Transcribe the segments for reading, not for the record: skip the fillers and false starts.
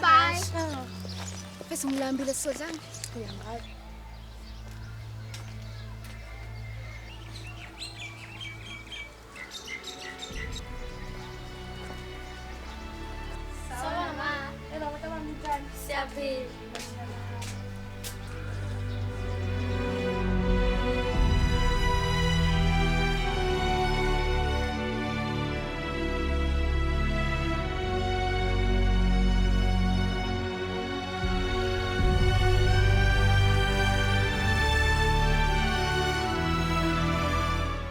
Bye. Bese ngilambile sodlana. Uyangazi. Sawubona ma. Ela abantu njani? Siyaphila.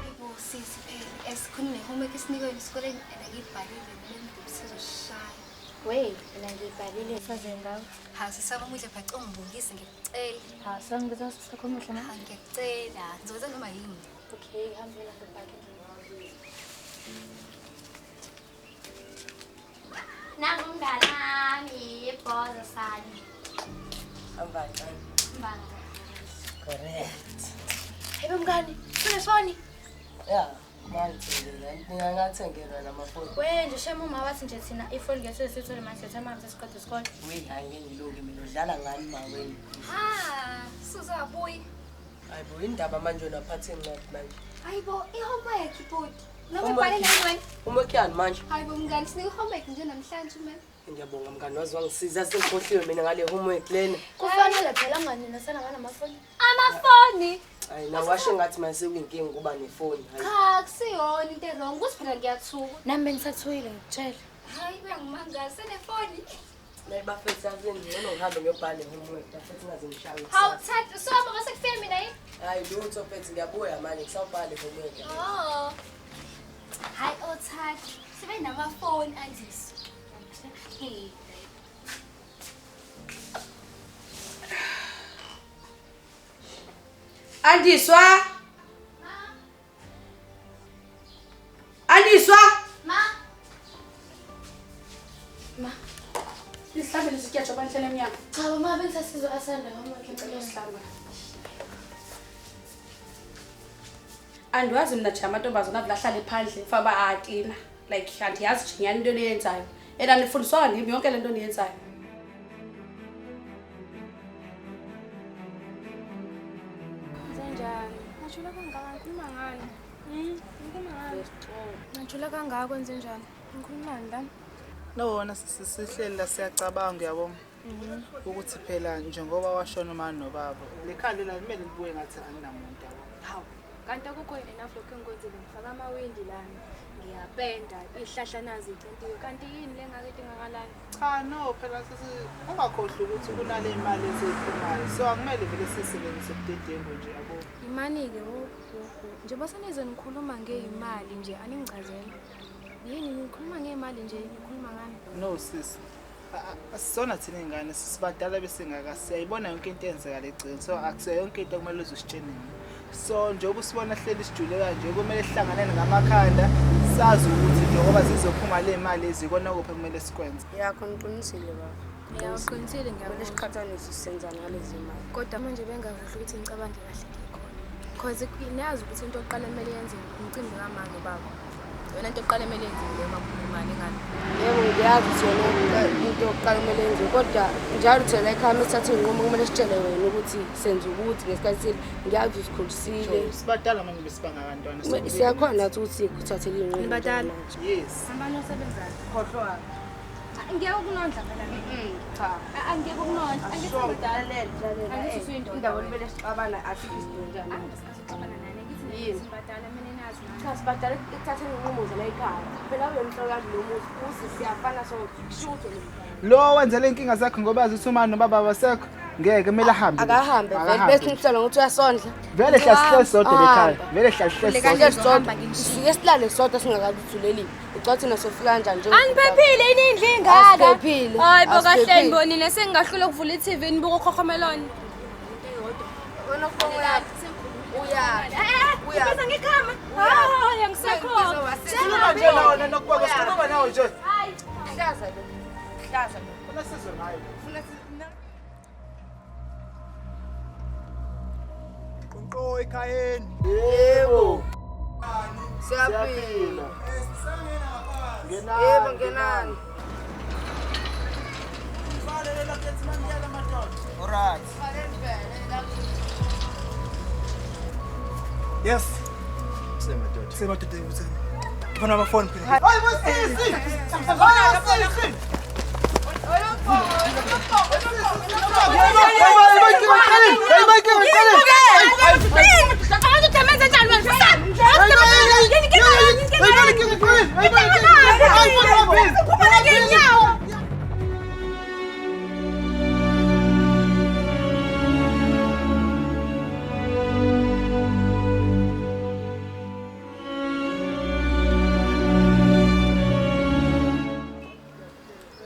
Yebo sisi phela esikhuluma ne-homework esinikwe esikoleni and angiyibhalile mina ngisezoshaya. Wey, mina ngiyibhalile saze ngawe. Hawu sisaba umuhle phaca ungibongise ngikucela. Hawu, sangibizwa sisakho umuhle ma. Hawu ngiyacela. Ngizokwenza noma yini. Okay, hambela ngibhake. Nangu umngani wami, ibhoza sani. Hamba kancane. Mbanga. Correct. Hey mngani, unefoni? Yeah, mangithengela. Ngingathengelwa namafoni. We nje shame uma wathi nje thina ifoni ngeke sithole manje sithe manje sesiqeda isikole. We hayi ngeke ngiloke mina udlala ngani ma wena. Ha, suzabuyi. Hayi bo indaba manje wena aphathe incwadi manje. Hayibo, i-homework ibhuti. Noma ibhale nani wena? Homework yani manje? Hayibo mngani, sinike i-homework nje namhlanje mina. Ngiyabonga mngani wazi wangisiza sengikhohliwe mina ngale homework lena. Kufanele phela ngani nasana nganamafoni. Amafoni. Hayi nawasho ngathi manje sekuyinkinga ukuba nefoni. Hayi. Cha, kusiyona into e-wrong. Kuthi phela ngiyathuka. Nami bengisathukile ngikutshela. Hayi uyangimangaza senefoni. Nayi bafethu yazini ngcono ngihambe ngiyobhala i-homework bafethu ngaze ngishawe. Hawu thatha, usihamba mase kufike mina yini? Hayi lutho mfethu ngiyabuya manje ngisawubhala i-homework. Oh. Hayi othatha, sibe namafoni andiswa. Hey. Andiswa? Ma. Andiswa? Ma. Ma. Isihlambile isityatha abanhlele emnyango. Cha ma bengisasizwa asanda homework Ngicela usihlamba. Andiwazi mna nje amantombazana avele ahlale phandle faba atina. Like andiyazi nje nyani into eniyenzayo. And anifundiswanga ndim yonke le nto niyenzayo. Nzenjani? Ngajula kangaka ngikhuluma ngani? Ngikhuluma ngani? Ngajula kangaka kwenzenjani? Ngikhuluma ngani la? No wona sihleli la siyacabanga uyabona. Ukuthi phela njengoba washona uma nobaba. Le khanda la kumele libuye ngathi anginamuntu yabo. Hawu. Kanti akukho yini enough lokho engikwenzile ngifaka amawindi lana. Ngiyapenda ihlahla nazi icentiwe. Kanti yini lengake idingakalani? Cha no phela sisi ungakhohlwa ukuthi kunale imali esiyiphumayo. So akumele vele sisebenzise budedengu nje yabo. Imani-ke wo. Njengoba senize nikhuluma ngeyimali nje aningichazela. Yini nikhuluma ngeyimali nje nikhuluma ngani? No sis. Asisona thina ingane sisibadala besingaka siyayibona yonke into eyenzeka legcini. So akusiyo yonke into okumele uzositshene mina. So njengoba usibona hleli sijule kanje kumele sihlanganene ngamakhanda sazi ukuthi njengoba zizophuma le mali ezikona kuphi kumele sikwenze. Yakho ngiqinisile baba. Ya uqinisile Kumele ngiyabona. siqhathanise sisenzani ngalezi mali. Kodwa manje bengakuhle ukuthi ngicabange kahle ngikhona. Cause niyazi ukuthi into yokuqala kumele yenziwe umcimbi kama nobaba. Yona into yokuqala kumele yenziwe leyo makhulu imali ingane. Yebo ngiyazi ukuthi yona into yokuqala kumele yenziwe kodwa njalo thina la ekhaya mesithatha iy'nqumo kumele sitshele wena ukuthi senza ukuthi ngesikhathi sile. Ngiyazi ukuthi usikhulisile. Sibadala manje besibanga abantwana. Siyakhona nathi ukuthi sikuthathele iy'nqumo. Nibadala? Yes. Hambani osebenzayo. Khohlwa. Ngiyeke ukunondla phela. Cha. Angiyeke ukunondla. Angithi ngidala. Angithi usuyindoda. Indaba olubele sixabana asikho isidingo njani. Angisikhathi ukuxabana nani. Ngithi Yini? sibadala mina nazi nani. Cha sibadala ekuthatheni iy'nqumo zala ekhaya. Phela ube mhlekazi nomuzi usi siyafana sonke. Kusho ukuthi wena umfana. Lo wenzele inkinga zakhe ngoba azi ukuthi uma nobaba abasekho ngeke kumele ahambe. Akahambe vele Akahambe. bese nimhlala ngokuthi uyasondla. Vele hlasihle sodwa lekhaya. Vele hlasihle Sihlale sodwa. sodwa. Sike silale sodwa singakaluthuleli. Ucathi thina sofika kanjani njengoba Aniphephile yini indlu ingaka? Asiphephile. Hayi bo kahle Asiphephile. nibonile sengingahlula ukuvula i-TV nibuka ukhokhomelone. Wena ufonga uya. Uya. Ubiza ngegama. Hayi angisekho. Sikhuluma nje nawe nokubaba sikhuluma nawe nje. Hlaza lo. Hlaza lo. Funa sizwe ngayo. Funa Qonqo ekhayeni. Yebo. Siyaphila. Ngenani. Yebo ngenani. All right. Yes. Sema dodo. Ngifuna amafoni phela. Hayi bosisi. Hayi sisi.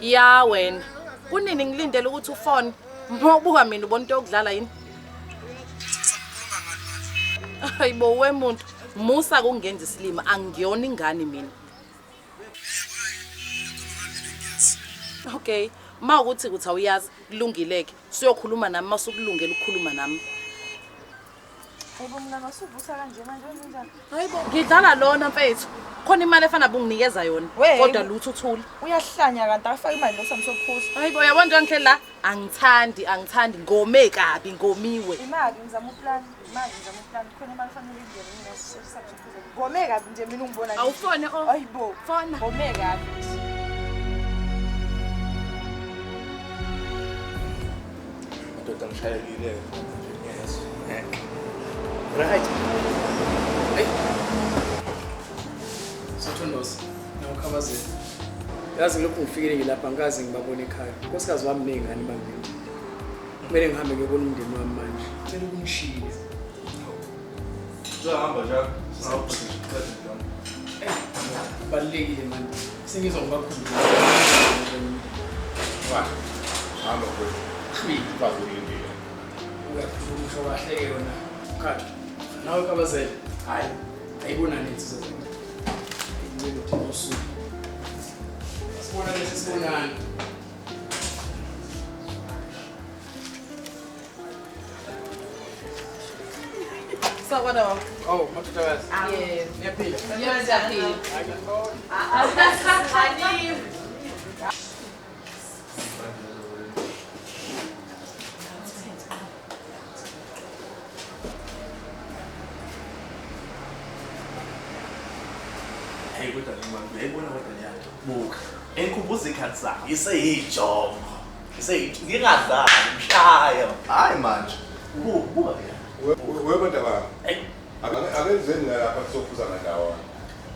Ya wena, kunini ngilindele ukuthi ufone? Mawubuka mina ubona into yokudlala yini? Hayibo we muntu, musa kungenza isilima, angiyona ingane mina. Okay, mawukuthi kuthi awuyazi, kulungileke. Siyokhuluma nami masukulungela ukukhuluma nami. Hayibo mina ngasuvusa kanje manje wenzenjani? Hayibo, ngidlala lona mfethu. Khona imali efana bunginikeza yona kodwa lutho uthule. Uyahlanya kanti akafaka imali losamsophuza. Hayibo yabona nje ngihleli la angithandi ngome kabi ngomiwe. Imali ngizama uplan, khona imali fanele ingene mina sisaphuza. Ngome kabi nje mina ungibona. Awufone oh. Hayibo. Fona. Ngome kabi. Madoda ngishayekile. Yes. Right. Hey. Sithondosi, nawukhabazela. Yazi ngilokhu ngifikile ngilapha ngikaze ngibabone ekhaya. Nkosikazi wami ney'ngane bangini. Kumele ngihambe ngiyobona umndeni wami manje. Cela ukungishiya. Uzohamba njalo, singawuqeda njalo. Kubalulekile manje. Sengizwa ngibakhumbula. Wa. Hamba mfowethu. Kwazi ukulindile. Uyakhuluma usho kahle-ke yona. Mkhathu. Nawe Khabazela. Hhayi, ayibonani insizwa zakho. Sibonani. Sawubona baba. Oh, madodakazi. Yebo. Niyaphila? Yebo, siyaphila. Hey kodwa ngibona uyayibona kodwa leyanto. Buka. Engikhumbuza ikhathi sami iseyijongo. Ngingadlali mshaya. Hayi manje. Buka ke. We bantu bami. Akenzeni lapha kusophuza ngandawona.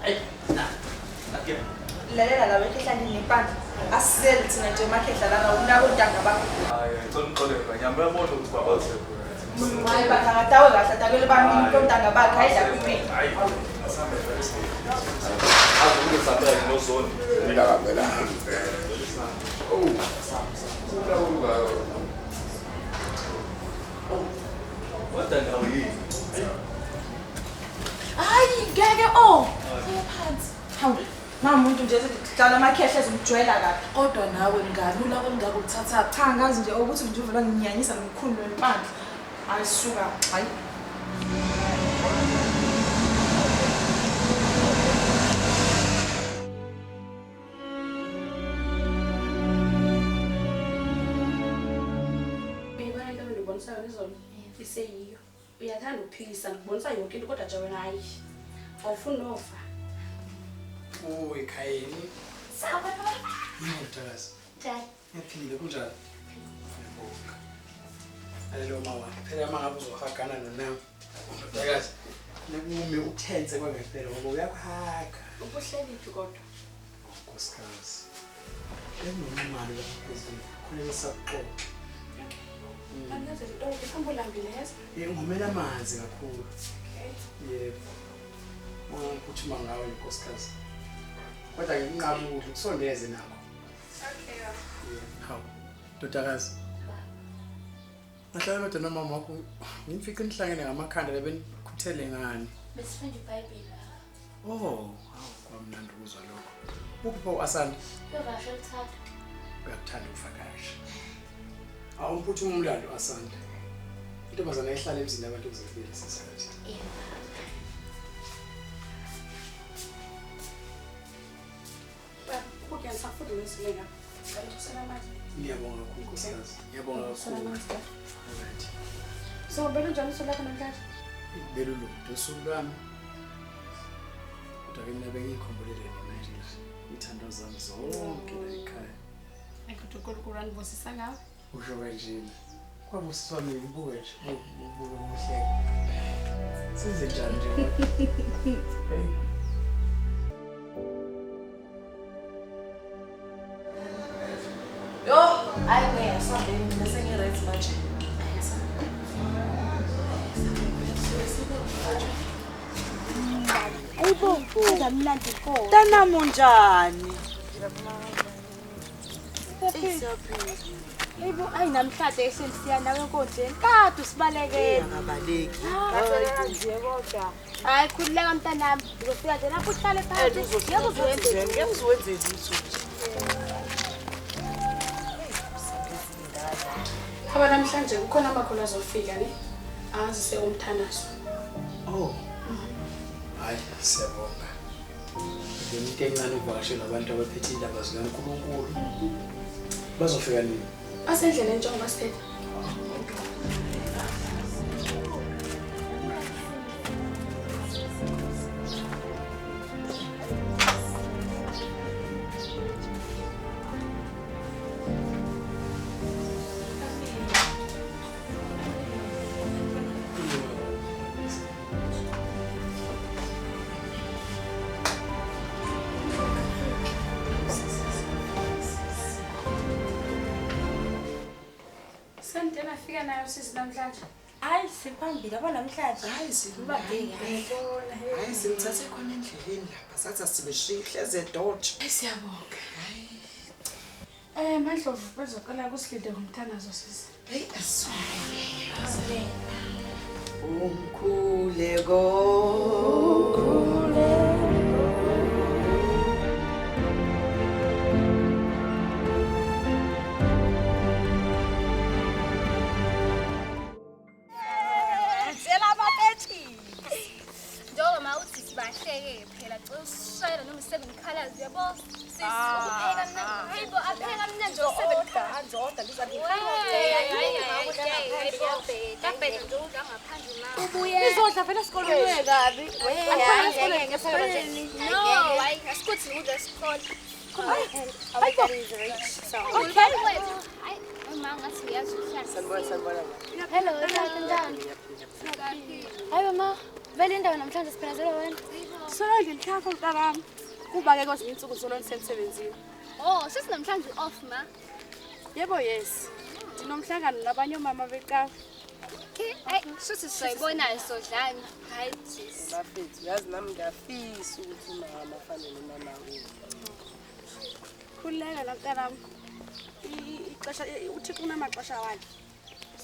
Hey. Ake. Lalela la wekhehla nempandla. Asizeli thina nje makhehla lana unako ntanga bakho. Hayi, ngicela uxolele ngiyambona ukuthi baba usekho. Hayi bandla ngadawe kahle adakele bami intanga bakhe hayi la kumina. Hayi. Asambe vele sike. Azokuthi nozoni. Ngiyabela. Oh. Kodwa nawe yini? Hayi ngeke oh. Phansi. Hawu. Mama umuntu nje ezidlala amakhehla ezomjwayela kabi. Kodwa nawe ngalula kangaka ukuthatha. Cha ngazi nje ukuthi nje uvela nginyanyisa nomkhulu wempandla. Ayisuka. Hayi. Uyibona into ebendibonisa yona izolo? Iseyiyo. Uyathanda ukuphikisa ngikubonisa yonke into kodwa nje wena hayi. Awufuni nova. Oh, ekhayeni. Sawubona baba. Madodakazi. Njani? Ngiyaphila kunjani? Ngiyabonga. Alelo mawa. Phela uma ngabe uzohagana nonami. Madodakazi. Nekume uthense kwangempela ngoba uyakuhaga. Ubuhleliphi kodwa? Nkosikazi. Enginomali lapha phezulu. Khona ngisakuxoxa. Angazi into ngifuna yazi. Ngomela amanzi kakhulu. Okay. Yebo. Ungaphuma ngawe nkosikazi. Kodwa ke nginqaba ukudla kusondeze nakho. Okay. Hawu. Dodakazi. Ngahlala kodwa nomama wakho ngimfice nihlangene ngamakhanda lebenikhuthele ngani. Besifunda iBhayibheli. Oh, hawu kwamnandi ukuzwa lokho. Uphi pho uAsanda? Uyovakasha uthatha. Uyakuthanda ukuvakasha. Awumphuthuma umlando Asanda. Intombazana ihlala emzini abantu kuze kube lesi sikhathi. Yebo. Ukudla ngisafunda ngezilenga. Ngicela usela amanzi. Ngiyabonga kakhulu nkosikazi. Ngiyabonga kakhulu. Alright. So belunjani usuku lakho namhlanje? Belulude usuku lwami. Kodwa ke mina bengiyikhumbulile nina nje iy'thando zami zonke la ekhaya. Ayi kodwa uNkulunkulu anibusisa ngawe. Usho kanjena. Kwabusiswa mina ubuke nje, ubuke uhleka. Senze njani nje? Hey. Yo, hayi ngeke asambe mina sengi-right manje. Ayibo, azamnandi pho. Mntanami unjani? Ayibo, ayi namhlanje ehleli siya nawe enkonzweni. Kade usibalekela. Angabaleki. Nje kodwa. Hayi khululeka mntanami, uzofika nje lapho uhlale phansi. Ngeke uzowenze. Ngeke uzowenze lutho. Ngoba namhlanje kukhona amakhulu azofika ne? Azise umthandazo. Oh. Hayi siyabonga. Into encane ukuvakashela abantu abaphethe indaba zikaNkulunkulu. Bazofika nini? Basendleleni njengoba sithetha. Sendena fika nayo sisi namhlanje. Hayi siphambili yabo namhlanje. Hayi silubabheki. Hayi simthathe khona endleleni lapha sathi asibeshiya hleze eDodge. Hayi siyabonga. Hayi. Mandlovu bezoqala kusilinde ngomthandazo sisi. Hey asuke. Umkhuleko. Izodla vele esikolweni kabi. No, hayi asikuthi ukudla esikole. Okay. Hayi, mama ngathi uyazi ukuhlala. Sanibona, sanibona. Hello, njani? Hayi mama, vele indawo namhlanje siphelezela wena. Solo ngenhlaka mntanami. Kuba ke kwezinye insuku solo nisemsebenzini. Oh, sisi namhlanje off ma. Yebo yes. Ndinomhlangano nabanye omama becawe. Okay, hayi shuthi sizoyibona sodlana. Hayi jeez. Bafethu, yazi nami ngiyafisa ukuthi umama afane nomama wethu. Khululeka la mntanami. Ixesha uThixo unamaxesha wakhe.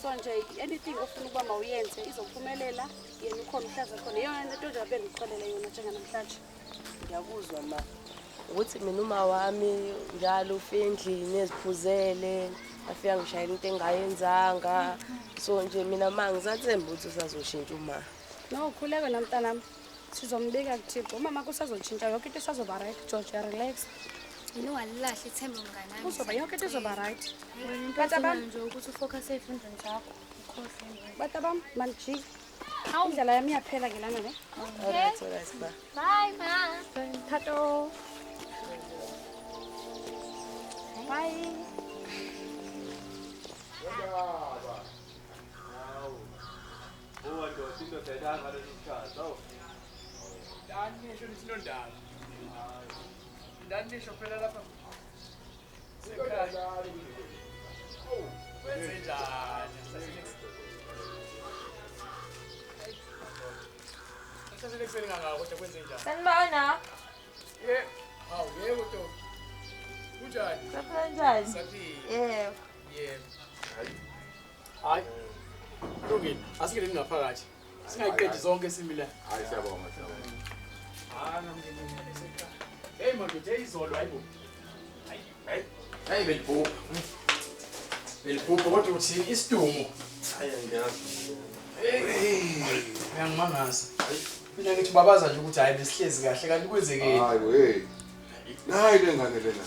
So nje anything ofuna ukuba mawuyenze izophumelela yena ukhona uhlaza khona. Yeyona nto nje abengixolela yona njenganamhlanje. Ngiyakuzwa ma. Ukuthi mina uma wami njalo ufika endlini eziphuzele, afika ngishayela into engayenzanga. So nje mina ma ngisathemba ukuthi usazoshintsha uma. No, khuleka namntanami. Sizombika kuThixo. Umama kusazotshintsha yonke into isazoba right. George, relax. Mina ungalilahle ithemba mngani wami. Kuzoba yonke into izoba right. Bantu bami nje ukuthi ufocus ezifundweni zakho. Ukhohlwe. Bantu bami manijike. Indlela yami iyaphela ke lana ne. Alright, alright ma. Bye ma. Thato. Bye. Hawu. Ndoda indoda ayidanga ngalesi sikhathi. Hawu. Ndani nisho nithi nondaba. Ndani nisho phela lapha. Sekhaya. Kwenze njani? Sasele ekuseni kangaka kodwa kwenze njani? Sanibona. Yebo. Hawu yebo Ntombi. Kunjani? Saphila njani? Saphila. Yebo. Yebo. Hayi. Kulungile, asikele ngaphakathi. Singayiqedi zonke simila. Hayi siyabonga, siyabonga. Hayi namngenile sekhaya. Hey madoda, izolo hayibo. Hayi, hayi. Hayi belibhubha. Belibhubha kodwa uthini isidumo? Hayi angiyazi. Hey, uyangimangaza. Mina ngithi babaza nje ukuthi hayi besihlezi kahle kanti kwenzekeni. Hayi hey. Nayi lengane lena.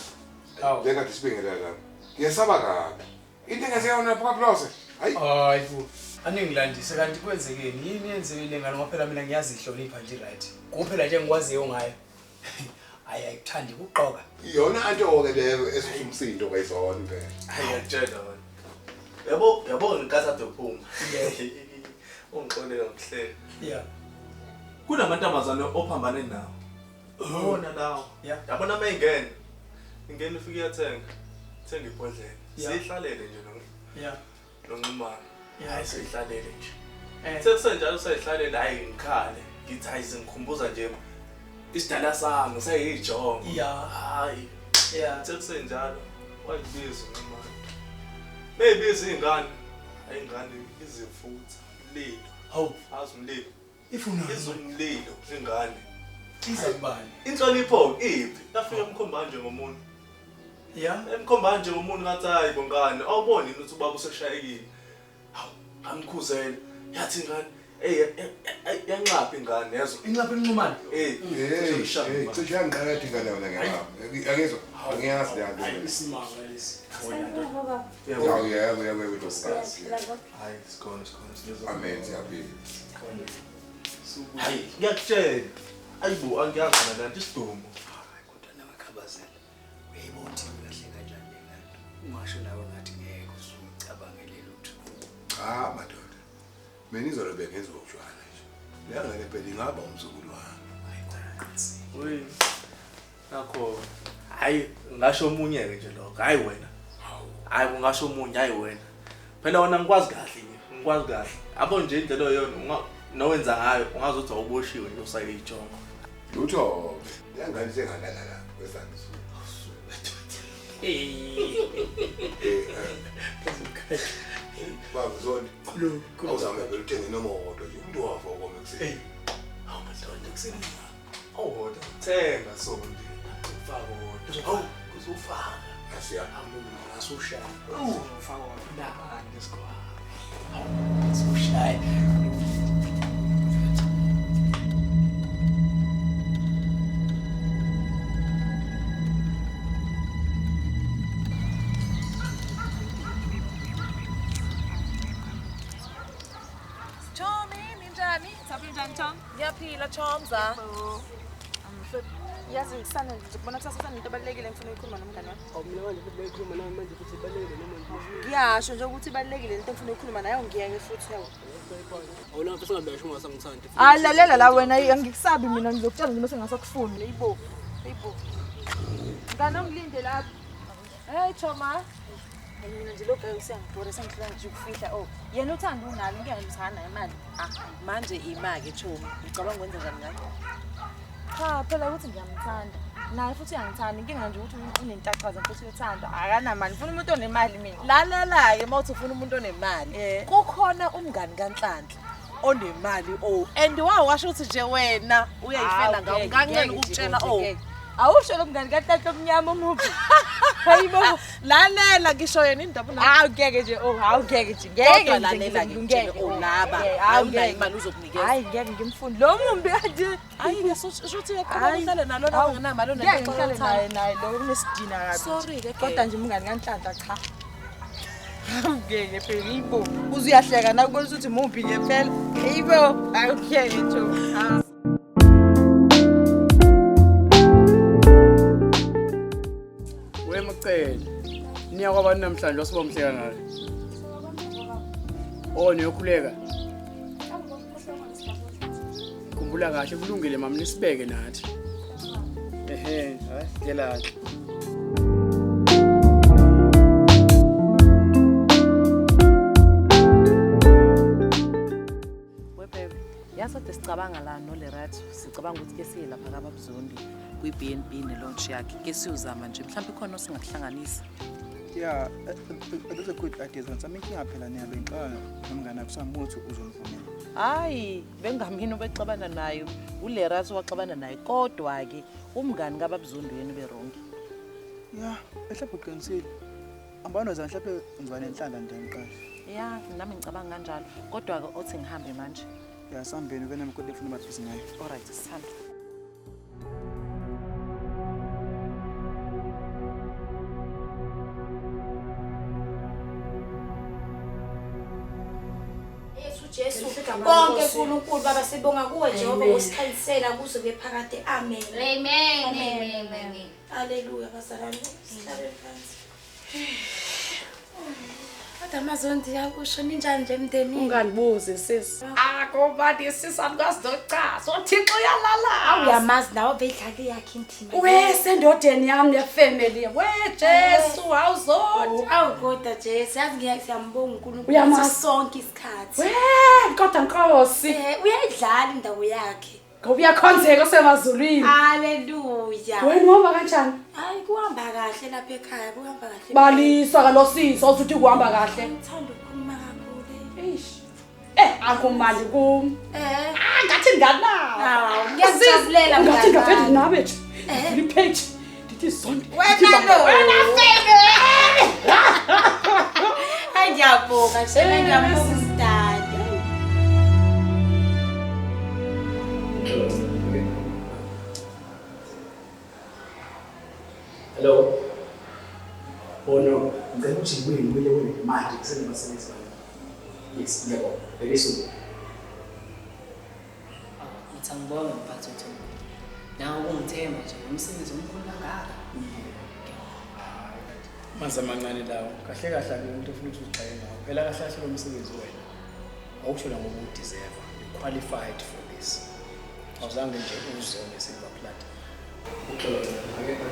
Le kade sibingelela lapha. Ngiyesaba kabi. Into engaseyona lapha kwaPlose. Hayi. Hayi bo. Aningilandise kanti kwenzekeni? Yini yenzekile ngalo ngoba phela mina ngiyazihlonipha nje right. Kuphela nje ngikwaziyo ngayo. Hayi ayikuthandi ukuqoka. Iyona anto-ke leyo esumsindo kayizona impela. Hayi ngiyakutshela wena. Yabo yabo ngenkathi ade uphuma. Ungixolele ngikuhleka. Yeah. Kunamantombazane ophambane nawo. Wona lawo. Yabona uma ingena. Ingena ufike iyathenga. Thenga ibhodlela. Sihlalele nje no. Yeah. Nonqumana. Hayi sihlalele nje. Sekusenjalo sehlalele hayi ngikhale. Ngithi hayi singikhumbuza nje isidala sami seyijongo. Yeah. Hayi. Yeah. Sekusenjalo wayibiza unqumana. Meyibiza ingane. Hayi ingane izifutha umlilo. Hawu. Azi umlilo. Ifuna izumlilo ingane. Iza kubani? Inhlonipho iphi? Yafika emkhomba nje ngomuntu. Yeah. Emkhomba nje ngomuntu ngathi hayi bongane, awuboni ukuthi ubaba useshayekile. Hawu, ngamkhuzela. Yathi ingane, hey yanqapha ingane yezwa. Inqapha inqumane. Eh, hey, cishe yangiqala ingane wena ngiyababa. Angizwa, angiyazi le nto. Isimanga lesi. Yebo, yebo, yebo, ntokazi. Hayi, sikhona sikhona. Amen, siyaphila. Hayi, ngiyakutshela. Ayibo, angiyazi nanti isidumo. Hayi kodwa nawe khabazela. Uyayibona ukuthi kahle kanjani le ngane. Ungasho nawe ngathi ngeke usucabangele lutho. Cha madoda. Mina izolo bengenza ukujwana nje. Le ngane phela ingaba umzukulu wami. Hayi qoqinsile. Uyi. Nakho hayi ngasho omunye ke nje lokho. Hayi wena. Hayi ungasho omunye hayi wena. Phela wena ngikwazi kahle nje. Ngikwazi kahle. Abo nje indlela oyona nowenza ngayo ungazothi awuboshiwe nje usake ijongo. Lutho. Le ngane sengalala la kwesandla. Baba Zondi. Awuzame phela uthenge noma owodwa nje umuntu wafa ukoma ekuseni. Hawu madoda ekuseni. Owodwa thenga Zondi. Ufaka owodwa. Hawu kuzofaka. Asiya. Asushaya. Ufaka owodwa. Nabani lesikhwama. Hawu asushaya. Ngiyaphila Chomza. Yazi ngisana nje ukubona kusasa into ebalulekile ngifuna ukukhuluma nomngane wami. Awu mina manje futhi beyikhuluma nami manje futhi ibalulekile noma nje. Ngiyasho nje ukuthi ibalulekile into engifuna ukukhuluma nayo ngiyeke futhi yawo. Awu lapho singabesho ungasangithandi. Ah lalela la wena angikusabi mina ngizokutshela nje bese ngingasakufuni. Hayibo. Hayibo. Ngane ngilinde lapha. Hey Choma. Mina nje lokho usiyangibhora sengihlula nje ukufihla oh yena uthanda unalo ngeke ngimthanda imali. Ah manje imake Chomi ucabanga ukwenza njani ngayo? Cha phela ukuthi ngiyamthanda naye futhi uyangithanda inkinga nje ukuthi unentakaza futhi uyothanda akanamali ngifuna umuntu onemali mina. Lalela ke mawuthi ufuna umuntu onemali kukhona umngani kaNhlanhla onemali oh and wawasho ukuthi nje wena uyayifela ngawo nganqena ukutshela oh Awusho lo mngani kaNhlanhla omnyama omubi. Hayibo lalela ngisho yena indaba una. Hawu ngeke nje oh hawu ngeke nje ngeke lalela ngeke oh laba awunayo imali uzokunikeza. Hayi ngeke ngimfundi lo mumbi kanje. Hayi ngisho uyaqhubeka uhlale nalo la ungenamali onento naye naye lo unesidina kabi. Sorry ke kodwa nje umngani kaNhlanhla cha. Ngeke phela ibo uzuyahleka nakubona ukuthi mumbi ke phela. Hayibo awukeke nje. Wemcele niya kwabantu namhlanje wasibomhle kangaka. Oh niyokhuleka. Khumbula kahle kulungile mama nisibeke nathi. Ehe, hayi ngela. Webebe, yasode sicabanga la noLerato, sicabanga ukuthi ke siye lapha kaBabzondi kwi-BNB ne-launch yakhe ke siyozama nje mhlawumbe khona osingakuhlanganisa. Yeah, that's a good idea. Zami inkinga phela niyalo inxaka nomngane wakho samuthi uzomvumela. Hayi, bengamini ubexabana nayo, uLerato waxabana naye kodwa ke umngani kaBabzondi yena uberongi. Yeah, mhlawumbe uqinisile. Ambanoza mhlawumbe ngizwane nenhlanhla nje ngiqashe. Yeah, nami ngicabanga kanjalo. Kodwa ke othi ngihambe manje. Yeah, sambeni wena mkode ufuna bathusi ngayo. All right, sithanda. Jesu. Konke uNkulunkulu Baba sibonga kuwe Jehova usikhanyisela kuze kube phakade. Amen. Amen. Amen. Amen. Haleluya bazalwane. Sihlabe phansi. Kodwa Mazondi yakusho ninjani nje emndenini? Unganibuzi sisi. Akubani sisi alikwazi nokuchaza. uThixo uyalala. Awuyamazi nawe bedlala yakhe intima. We sendodeni yami nefamily. We Jesu awuzondi. Awu kodwa Jesu yazi ngiyambonga uNkulunkulu Uyamazi. sonke isikhathi. We kodwa Nkosi. Uyayidlala indawo yakhe. Ngoba uyakhonzeka osemazulwini. Haleluya. Wena uhamba kanjani? Hayi kuhamba kahle lapha ekhaya, kuhamba kahle. Balisa kalosisi osuthi kuhamba kahle. Ngithanda ukukhuluma kakhulu. Eish. Akumali kum. Ngathi nganawo. Hawu, ngiyakujabulela Ngathi mngani ngavele wami. nawe nje. Ngipage. Ndithi zonke. Wena lo. Wena febe. Hayi ngiyabonga, shela ngiyabonga umdali. Hello. Oh no, ngicela ukuthi ngibuye ngibuyele kuwena manje kusenabasebenzi bami. Yes, ngiyabonga. Very soon. Ngithi angibonge mphathi wethu. Nawe ungithemba nje ngomsebenzi omkhulu kangaka. Manzi amancane lawo. Kahle kahle ake umuntu ofuna ukuthi uzigxeke ngawo. Phela kahle kahle lo msebenzi wena. Awusho ngoba udeserve. You qualified for this. Awuzange nje uzone silver platter. Uxolo ake ake.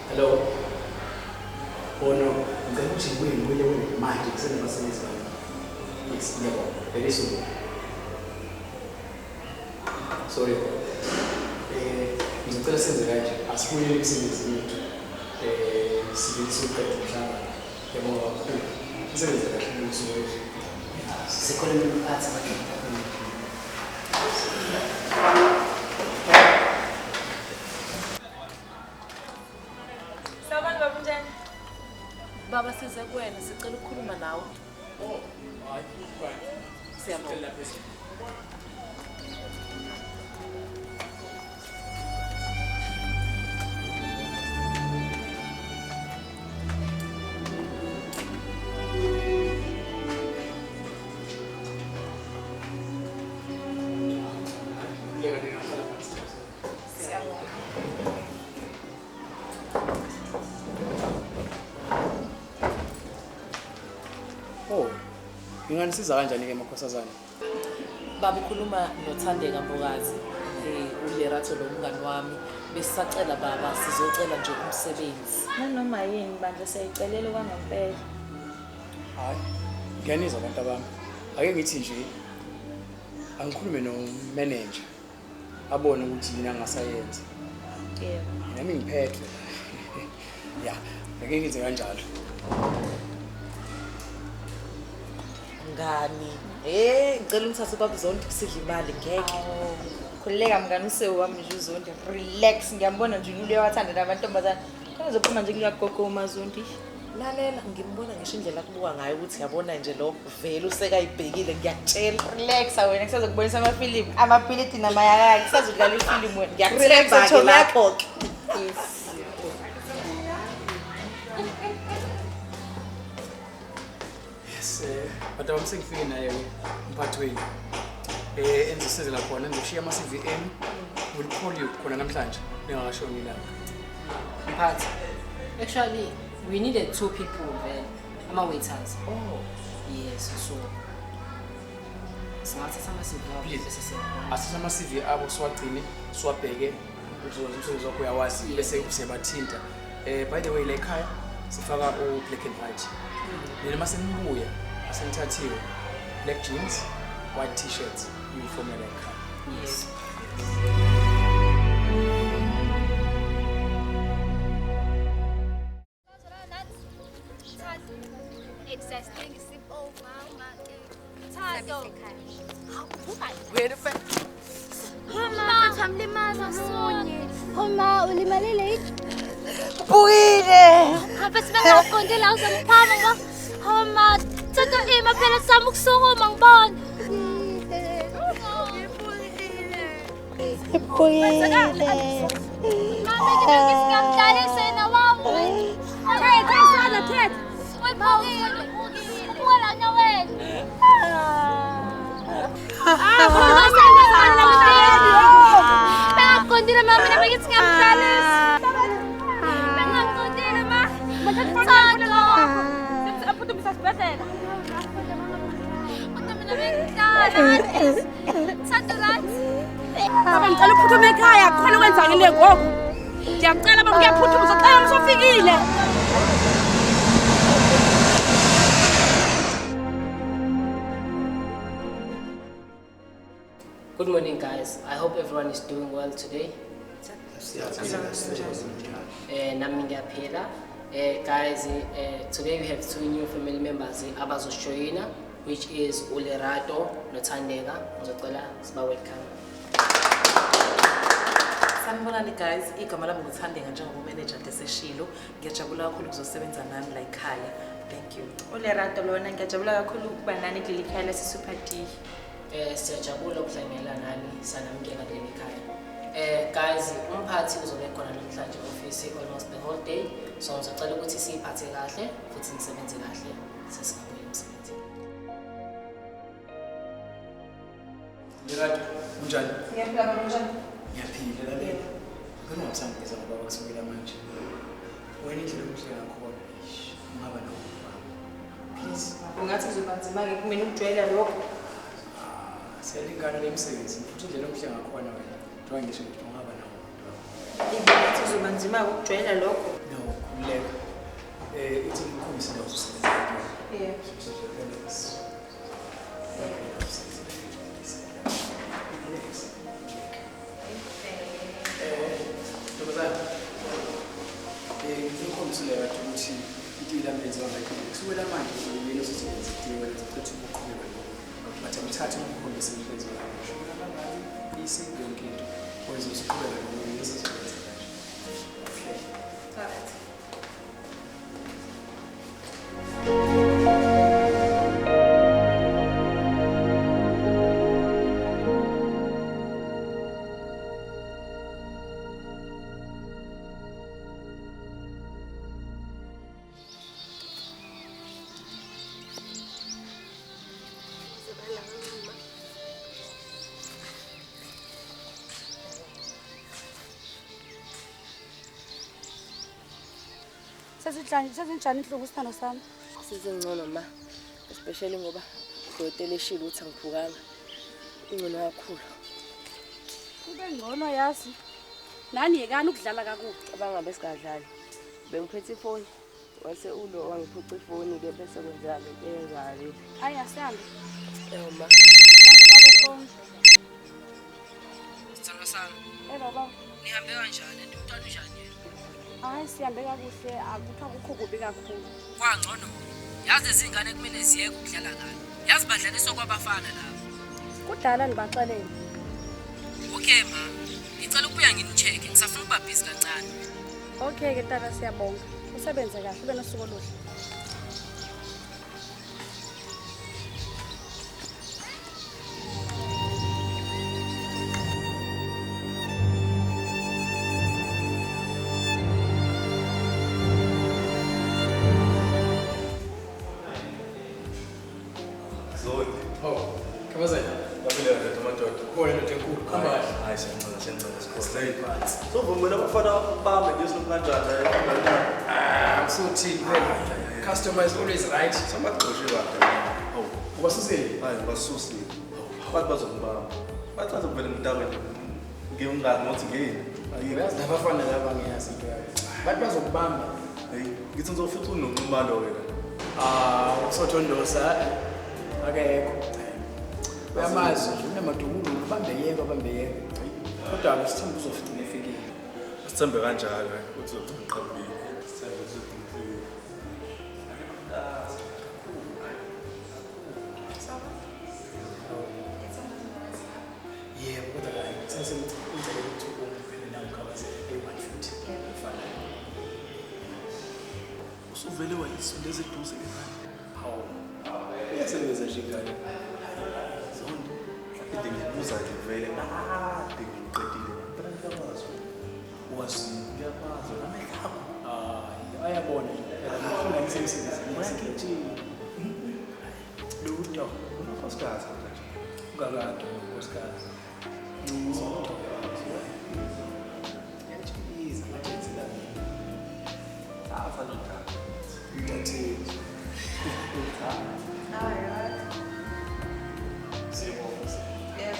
Hello. Oh no, ngicela ukuthi ngibuye ngibuyele kuwena manje kusenabasebenzi bami. Yes, ngiyabonga. Very soon. Sorry. Ngizocela senze kanje. Asibuyele emsebenzini wethu. Sivele siqede umhlangano. Ngiyabonga kakhulu. Nisebenze kahle usuku wethu. Sikhona imphathi madoda. Sawubona baba unjani? Baba size kuwena sicela ukukhuluma nawe. Oh, hayi, Siyabonga. Oh, nginganisiza kanjani ke makhosazana? Baba ukhuluma noThandeka Mbokazi, uLerato lo mngani wami. Besisacela baba sizocela nje umsebenzi. Nanoma yini bandla siyayicelela kwangempela. Hayi, ngiyanizwa abantu abami. Ake ngithi nje angikhulume no manager abone ukuthi yini angasayenza. Yebo. Nami ngiphethwe. Ya, ake ngize kanjalo. Mngani, ngicela ungithathe ubaba Zondi kusidla imali ngeke. Khululeka mngani usewu wami nje uZondi. Relax, ngiyambona nje uye wathanda namantombazana. Khona uzophuma nje kuya gogo uMazondi. Lalela, ngimbona ngisho indlela akubuka ngayo ukuthi yabona nje lo vele usekayibhekile ngiyakutshela. Relax wena kusazokubonisa amafilimu, amapiliti namayakaki kusazodlala ifilimu wena. Ngiyakuthemba ke lapho ke. Yes. Yes, but I'm sengifike naye umphathi wenu. Engizosizela khona ngizoshiya ama CV enu. Will call you khona namhlanje ningakashoni ilanga. Mphathi. Actually, we needed 2 people then. Ama waiters. Oh. Yes, so singathatha ama CV abo Please. bese siyabona. Asithathe ama CV abo siwagcine siwabheke umsebenzi wakho uyawazi bese usebathinta. By the way la ekhaya sifaka u black and white. Nina masenibuya asenithathiwe black jeans, white t-shirts, uniform yala ekhaya. Yes. Uma ulimalile Buyile. Bese bengaqondile awuzomphama ngoba Uma thatha ima phela sami ukusukuma ngibona. Buyile. Mama ngibeke singamdlalise na wami. Thetha sana thetha. Wephukile. Bengaqondile ma, mina bengithi ngiyamhlalisa. Bengaqondile ma. Thando. Aphuthumisa esibhedlela. Kodwa mina bengidlala. Thando right. Baba ngicela uphuthume ekhaya, kukhona okwenzakele ngoku. Ngiyacela baba kuyaphuthuma, uzocela usofikile. Good morning, guys. I hope everyone is doing well today. Nami ngiyaphila. Guys, today we have two new family members abazojoyina, which is uLerato noThandeka. Ngizocela siba welcome. Sanibonani guys, igama lami nguThandeka njengoba manager deseshilo. Ngiyajabula kakhulu ukuzosebenza nami la ekhaya. Thank you. uLerato lona ngiyajabula kakhulu ukuba nani kuleli khaya lase Super D. Siyajabula ukuhlanganyela nani sanamukela kuleli khaya. Guys, umphathi uzobe khona namhlanje office almost the whole day. So ngizocela ukuthi siyiphathe kahle futhi nisebenze kahle sesingabuyela emsebenzini. Lerato, unjani? Ngiyaphila baba, unjani? Ngiyaphila lalela. Ngicela ungasangibiza ngoba kusukela manje. Wena indlela omuhle ngakhona, eish, ungaba nawo ubaba. Please. Ungathi kuzoba nzima-ke kumina ukujwayela lokho. Siyalingana le msebenzini futhi indlela omuhle ngakhona wena. Njengoba ngisho ukuthi ungaba nawo ubaba. Ingathi kuzoba nzima-ke ukujwayela lokho. No, khululeka. Ithi ngikukhombise indawo ozosebenza kuyona. Yeah. Ntombazane, ngikhombise Lerato ukuthi itiye lami lenziwa ngayiphi. Kusukela manje uyena ozosebenza itiye wena uzochitha ukuqhubeka lokho. But angithathe ngikukhombise ukuthi lenziwa kanjani. Shukela mangaki, isi yonke into. Wena uzoqhubeka lokho uyena ozosebenza kanje. Okay. Alright. Sezinjani inhlungu sithando sami? Sizingcono ma, especially ngoba udokotela eshilo ukuthi angiphukanga. Ingcono kakhulu. Kube ngcono yazi. Nani yekani ukudlala kakubi. Abangabe singadlali. Bengiphethe ifoni. Wase ulo wangiphuca ifoni ke bese kwenzeka lento eyenzakale. Hayi asihambe. Ewu ma. Nangu baba ifoni. Sithando sami. Eh baba. Nihambe kanjani? Umntwana unjani? Hayi sihambe kakuhle, akuthiwa kukho kubi kakhulu. Kwangcono. Yazi lezi ngane kumele ziyeke ukudlala kabi. Yazi badlaliswa kwabafana laba. Kudala nibaxelele. Okay ma, ngicela ukubuya ngini-check-e, ngisafuna ukuba busy kancane. Okay ke tata siyabonga. Usebenze kahle, ube nosuku oluhle. So vumela abafana bambe nje kanjani la. So thini phela? Customer is always right. Samagxoshe kade. Hawu, ubasusile? Hayi, ubasusile. Abantu bazongibamba. Bathatha kuvela emntabeni. Ngiyungani ngothi ngiyini. Uyazi labafana laba ngiyazi into yabo. Bathi bazokubamba. Hey, ngithi ngizofuthi unonqumalo wena. Ah, usothondosa akekho. Uyamazi nje unamadukulu ubambe yeka ubambe yeka. Kodwa sithemba uzofika efikile. Sithembe kanjalo ukuthi uzogcina uqabile. Sithembe uzogcina ufikile. Yebo, kodwa kayi sasengicela ukuthi ungiphele nawo ukhabazela eyi-one futhi efanayo. Usuvele wayisondeza eduze ngane. Hawu. Iyasebenza nje ingane. Zondo. Phinde ngibuza nje vele kade ngiqedile. Phela ngiyakwazi. Wazi. Ngiyakwazi namehlo akho. Hayi, ayabona nje phela ngifuna ngisemsebenzini. Uyagijima. Lutho. Unonkosikazi manje. Ungakade nkosikazi. Ngiyatsheliza manje la. Thatha nodaba. Intatheli. Alright. Siyabonga. Yes.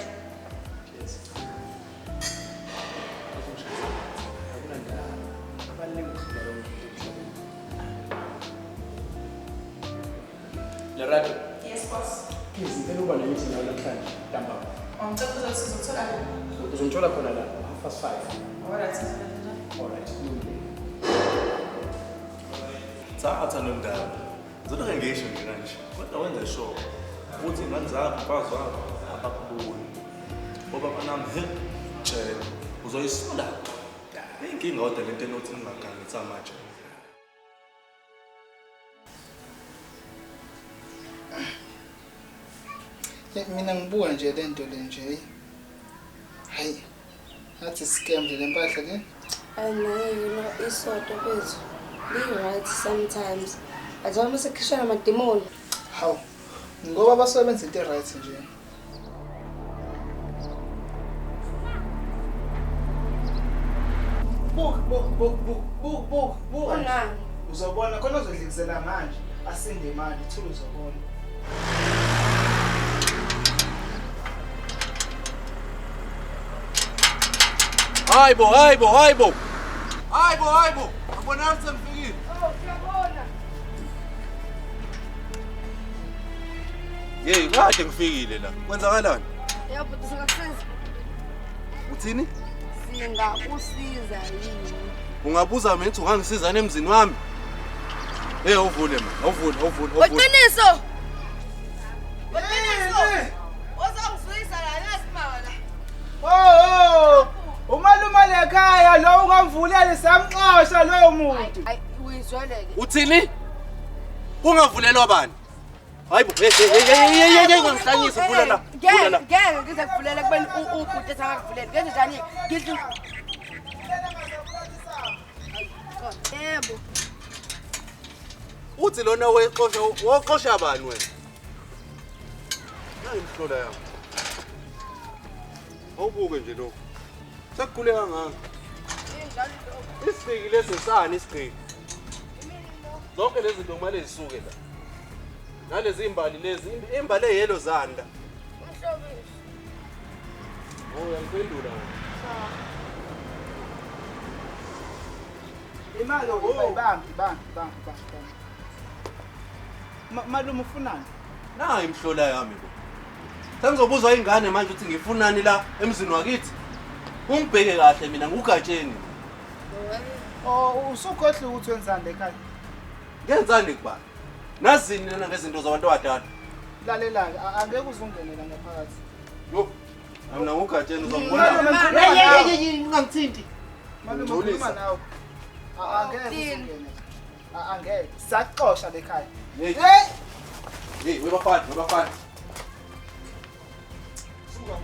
Cheers. Akunandaba. Abalulekile yonke into emhlabeni. Lerato. Yes, boss. Please, ngicela ukuba ne-meeting nawe namhlanje ntambama. Ngicela ukuthi sizothola kuphi? Uzongithola khona la, 5:30. Alright. Alright, kulungile. Thatha nondaba. Ngizolokhe ngisho nje kanje. Kodwa wenze sure ukuthi ingane zakho umfazi wakho abakuboni. Ngoba banami he tshela uzoyisola. Inkinga kodwa lento enothi ningagangi manje. Mina ngibuka nje lento le nje. Hayi. Ngathi scam nje lempahla le. I know, you know, isonto bethu. Be right sometimes. Azama sekhishana amademoni. Hawu. Ngoba basebenza into right nje. Buk buk buk buk buk buk buk. Uzobona khona uzodlikisela manje. Asinde imali thula uzobona. Hayibo hayibo hayibo. Hayibo hayibo. Abonani sengifikile. Oh, siyabona. Hey, kade ngifikile la. Kwenzakalani? Yebo, singakusiza. Uthini? Singakusiza yini? Ungabuza mina ukuthi ungangisizana emzini wami? Hey, awuvule man. Awuvule, awuvule, awuvule. Weqiniso. Weqiniso. Ozongizwisa la nasimama la. Oh, oh. Umalume lekhaya lo ungamvuleli samxosha loyo muntu. Hayi, uyizweleke. Uthini? Kungavulelwa bani? Hayibo, hey hey hey hey hey ngihlanyisa vula la. Ngeke, ngeke ngize kuvulela kubeni ubhuti esangakuvuleli. Ngenze njani? Ngidlu. Yebo. Uthi lona wexosha, woxosha bani wena? Nayi imhlola yami. Awubuke nje lokho. Sekugule kangaka. Isigqiki lesi sani isigqiki. Zonke lezi zinto kumele zisuke la. Nalezi imbali lezi, imbali eyelo zanda. Umhlobisi. Oh, uyangiphendula wena. Imali ibambe ibambe ibambe ibambe. Malume ufunani? Nayi imhlola yami bo. Sengizobuzwa ingane manje ukuthi ngifunani la emzini wakithi. Ungibheke kahle mina ngugatsheni. Oh, usukhohle ukuthi wenzani ekhaya? Ngenzani kubani? Nazini lena ngezinto zabantu abadala. Lalela ke, angeke uzungene la ngaphakathi. Yo, mina ngugatsheni uzongibona. Ungangithinti. Malume ukhuluma nawe. Angeke uzungene. Angeke. Saxosha lekhaya. Hey. Hey, webafana, webafana. Suka.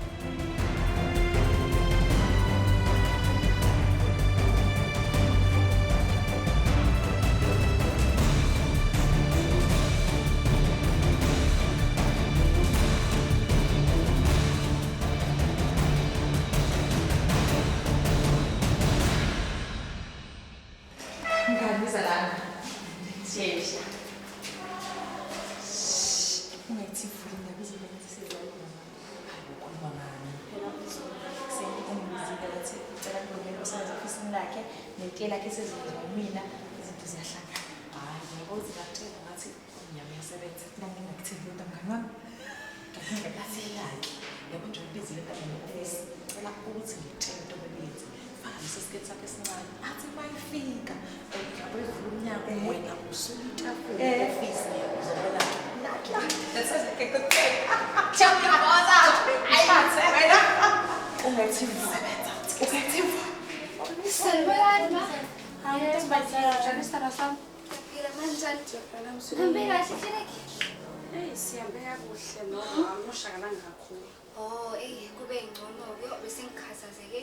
Sihambe kakuhle no angoshakalanga kakhulu. Oh, eh kube ngcono ke bese ngikhathazeke.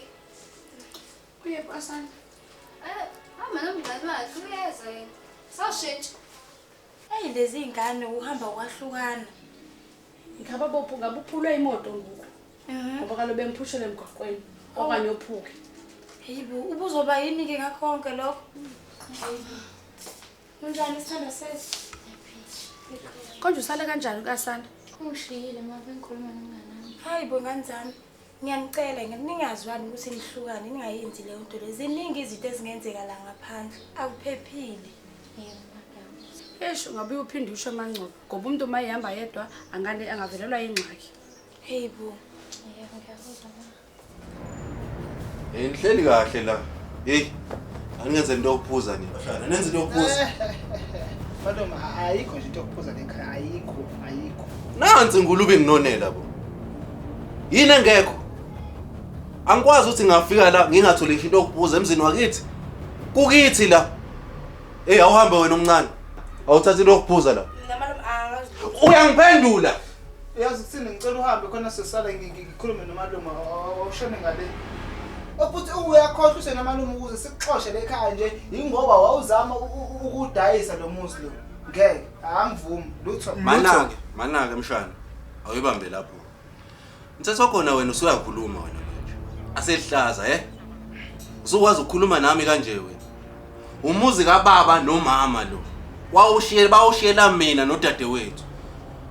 Uye pasana. Eh, hamba nomngane wakhe uyeza yena. Sawushintsha. Hey lezi ingane uhamba kwahlukana. Ngaba bophu ngabe uphulwe imoto ngoku. Ngoba kaloku bengiphushele emgwaqweni okanye ophuke. Hayibo, ubuzoba yini ke ngakho konke lokho? Unjani isithando sethu? Konje usale kanjani kaSanda? Ungishiyile ma bengikhuluma nomngane wami. Hayibo ngane zami. Ngiyanicela ningazwani ukuthi nihlukane ningayenzi leyo nto leyo. Ziningi izinto ezingenzeka la ngaphandle. Akuphephile. Yebo ma. Eish ungabe uphinde usho amangcobo ngoba umuntu uma ehamba yedwa angane angavelelwa ingxaki. Hayibo. Yebo ngiyakuzwa ma. Hey nihleli kahle la. Hey aningenze into yokuphuza nina. Bashana nenze into yokuphuza. Malume ayikho nje into yokuphuza lekhaya ayikho ayikho. Nansi ingulube nginonela bo. Yini engekho? Angikwazi ukuthi ngafika la ngingatholi into yokuphuza emzini wakithi. Kukithi la. Hey awuhambe wena omncane. Awuthatha into yokuphuza la. Malume angazi. Uyangiphendula. Yazi kuthini ngicela uhambe khona sesala ngikhulume nomalume awushone ngale. Ofuthi uyakhohlwa use nomalume ukuze sikuxoshe lekhaya nje ingoba wawuzama ukudayisa lo muzi lo. Ngeke angivumi lutho. Manake, manake mshana. Awuyibambe lapho. Mthetho khona wena usuyakhuluma wena manje. Asehlaza eh? Usukwazi ukukhuluma nami kanje wena. Umuzi kababa nomama lo. Wawushiyela bawushiyela mina nodadewethu.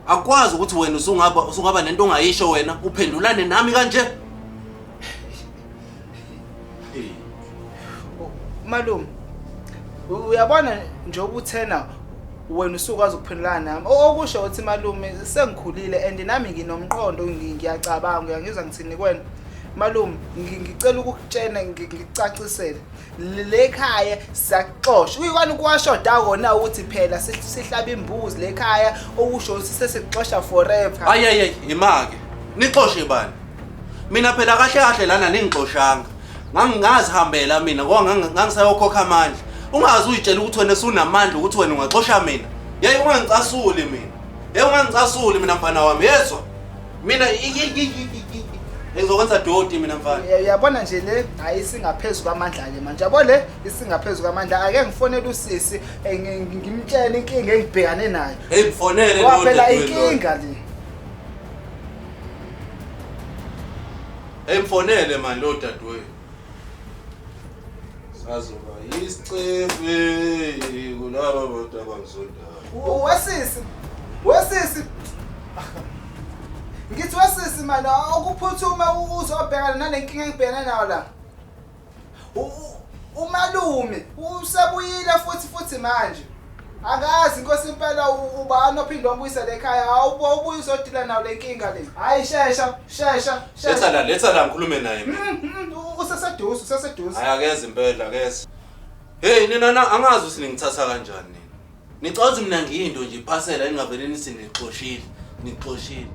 Akwazi ukuthi wena usungaba nento ongayisho wena uphendulane nami kanje. Malume uyabona nje ubuthena wena usukwazi ukuphendulana nami. Okusho ukuthi malume sengikhulile and nami nginomqondo ngiyacabanga uyangizwa ngithini kuwena. Malume ngicela ukukutshena ngikucacisele. Le khaya siyaxosha. Uyikwana kuwashoda kona ukuthi phela sihlaba imbuzi lekhaya okusho ukuthi sesixosha forever. Hayi hayi imake. Nixoshe bani? Mina phela kahle kahle lana ningixoshanga. Ngangingazihambela mina ngoba ngangisayokhokha amandla. Ungazi uyitshela ukuthi wena usunamandla ukuthi wena ungaxosha mina. Yey ungangicasuli mina. Yey ungangicasuli mina mfana wami yezwa. Mina ngizokwenza doti mina mfana. Uyabona nje le ayisingaphezulu kwamandla ke manje. Yabo le isingaphezulu kwamandla. Ake ngifonele usisi ngimtshele inkinga engibhekane nayo. Hey mfonele lo. Phela inkinga le. Hey mfonele man lo dadewethu. Sazoba isicefe kulaba bantu abangizondayo. Wesisi. Wesisi. Ngithi wesisi manje ukuphuthuma uzobhekana nalenkinga engibhekene nayo la. Umalume usebuyile futhi manje. Akazi inkosi impela ubani ophinde wambuyisa lekhaya awubuye uzodila nayo lenkinga le. Hayi shesha shesha shesha. Letha la ngikhulume naye mina. Useseduze useseduze. Hayi akeze impela akeze. Hey nina angazi ukuthi ningithatha kanjani nina. Nicabanga ukuthi mina ngiyinto nje iphasela engavele nithi nixoshile nixoshile.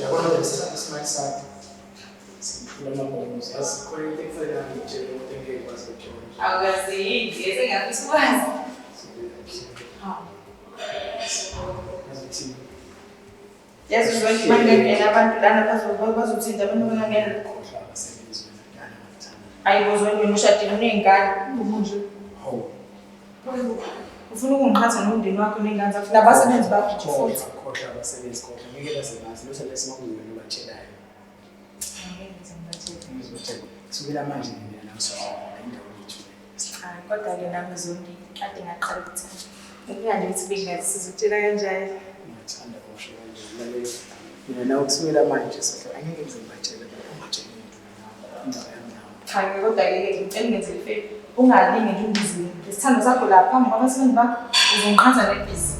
Yabona isimali sakho simphula amabhomuzi yazi khona into ekufanele ngitshele ukuthi ngeke ngikwazi ukutshela. Awukazi yini esengafisa ukwazi? Yazi Yazi uzonke bangena abantu lana bazothinta abantu bangena. Khohlwa abasebenzi wena dala ngakuthanda. Hayi bo zonke wena ushadile uney'ngane. Unje. Hawu. Ufuna ukungiqhatha nomndeni wakho ney'ngane zakho nabasebenzi bakho nje futhi. Khohlwa abasebenzi khohlwa ngeke baze bazi lutho lesimakuwena ubatshelayo. Angeke ngize ngibatshele. Kusukela manje mina nawe sohlala indawo yethu. Cha kodwa-ke nami Zondi kade ngaqala ukuthanda. Inkinga nje ukuthi bengingazi sizokutshela kanjani. Ngiyathanda usho kanje lalela. Mina nawe kusukela manje sohlala angeke ngize ngibatshele ungatsheli muntu indawo yami nawe. Cha-ke kodwa-ke ngicela ungenzele ifavour. Ungalinge nje ungizwe. Isithando sakho la phambi kwabasebenzi bakho uzongiqhatha nebhizi.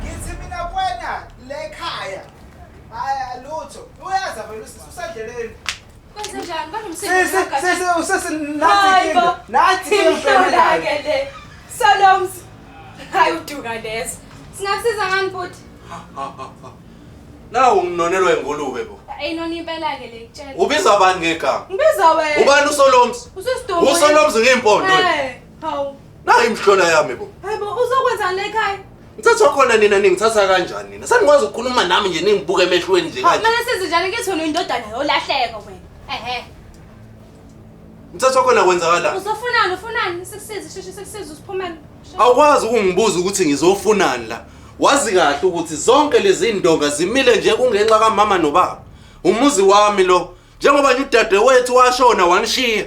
Ngithi mina kuwena lekhaya. Hayi lutho. Uyaza vele usisi usendleleni. Kwenze njani? Banomsebenzi. Sisi sisi usisi nathi inkinga. Nathi inkinga ke le. Solomzi. Hayi uduka leso. Singakusiza ngani bhuti? Ha ha ha. Nawu nginonelwa ingulube bo. Ayinona impela ke le kutshela. Ubiza bani ngegama? Ngibiza wena. Ubani uSolomzi? Ususidumbu. USolomzi ngimpondo. Eh, hawu. Nayi imhlola yami bo. Hayibo uzokwenzani la ekhaya? Ngithatha khona nina ningithatha kanjani nina? Senikwazi ukukhuluma nami nje ningibuke emehlweni nje kanje. Kumele size njani ngithi wena uyindodana yolahleko wena. Ehhe. Ngithatha khona kwenzakalani? Uzofunani ufunani sikusize sheshe sikusize usiphumele. Awukwazi ukungibuza ukuthi ngizofunani la. Wazi kahle ukuthi zonke lezi ndonga zimile nje kungenxa kamama nobaba. Umuzi wami lo njengoba nje udadewethu washona wanishiya.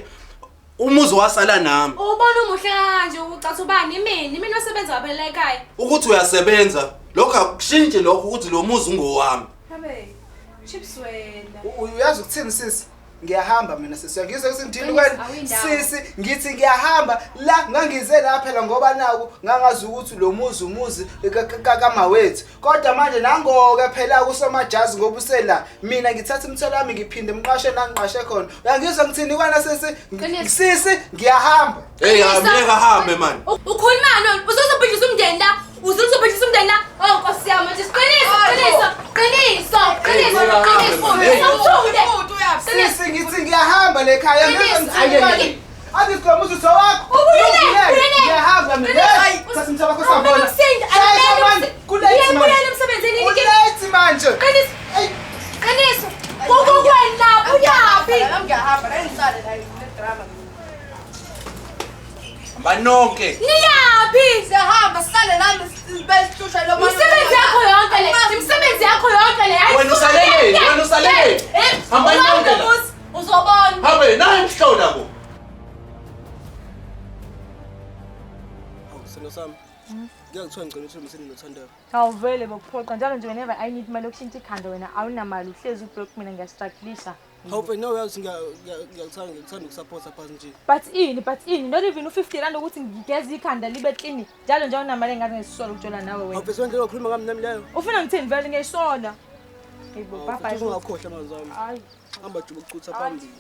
Umuzi wasala nami. Ubona umuhle kanje ucatha ubani mina? Mina osebenza phela ekhaya. Ukuthi uyasebenza lokho akushintshi lokho ukuthi lo muzi ungowami. Habe. Chips wena. Uyazi ukuthini sisi? Ngiyahamba mina sisi. Ngizwe ukuthi ngithini kwena. Sisi ngithi ngiyahamba la ngangize la phela ngoba naku ngangazi ukuthi lo muzi umuzi kamawethu. Kodwa manje nangoke phela kusomajazi ngoba usela mina ngithatha imithwalo yami ngiphinde ngiqashe nangiqashe khona. Uyangizwa ngithini kwena sisi? Sisi ngiyahamba. Hey ngeke ahambe man. Ukhuluma uzozobhidlisa umndeni la. Uzozobhidlisa umndeni la. Oh Nkosi yami manje qiniso qiniso qiniso qiniso qiniso. Sisi ngithi ngiyahamba le khaya ngizwe ngithini. Athi lo muzi wakho. Ngiyahamba mina. Thatha umthwalo wakho sambona. Kulate emsebenzini kulate manje. Qiniso. Qiniso. Kokwena lapho uyaphi? Ngiyahamba la ngisale la le drama. Banonke. Niyaphi? Siyahamba sisale nami besihlusha lo mama. Imisebenzi yakho yonke le. Imisebenzi yakho yonke le. Wena usalele, wena usalele. Hamba nonke la. Uzobona. Habe nayi imhlola bo. Hawu sino sami. Ngiyakuthiwa ngicela ukuthi umsini noThandeka. Hawu vele bokuphoqa njalo nje whenever I need imali yokushintsha ikhanda wena awunamali uhlezi ublock mina ngiyastrugglisha. Hawu no uyazi ngiyakuthanda ngikuthanda ukusupporta phansi nje. But ini not even u50 rand ukuthi ngigeze ikhanda libe clean. Njalo nje awunamali engathi ngesisola ukutshela nawe wena. Hawu bese wena ukhuluma ngami nami leyo. Ufuna ngithini vele ngiyayisola. Hayibo bye bye. Ungakhohlwa amazwi ami. Hayi. Hamba juba ukuchutha phambili.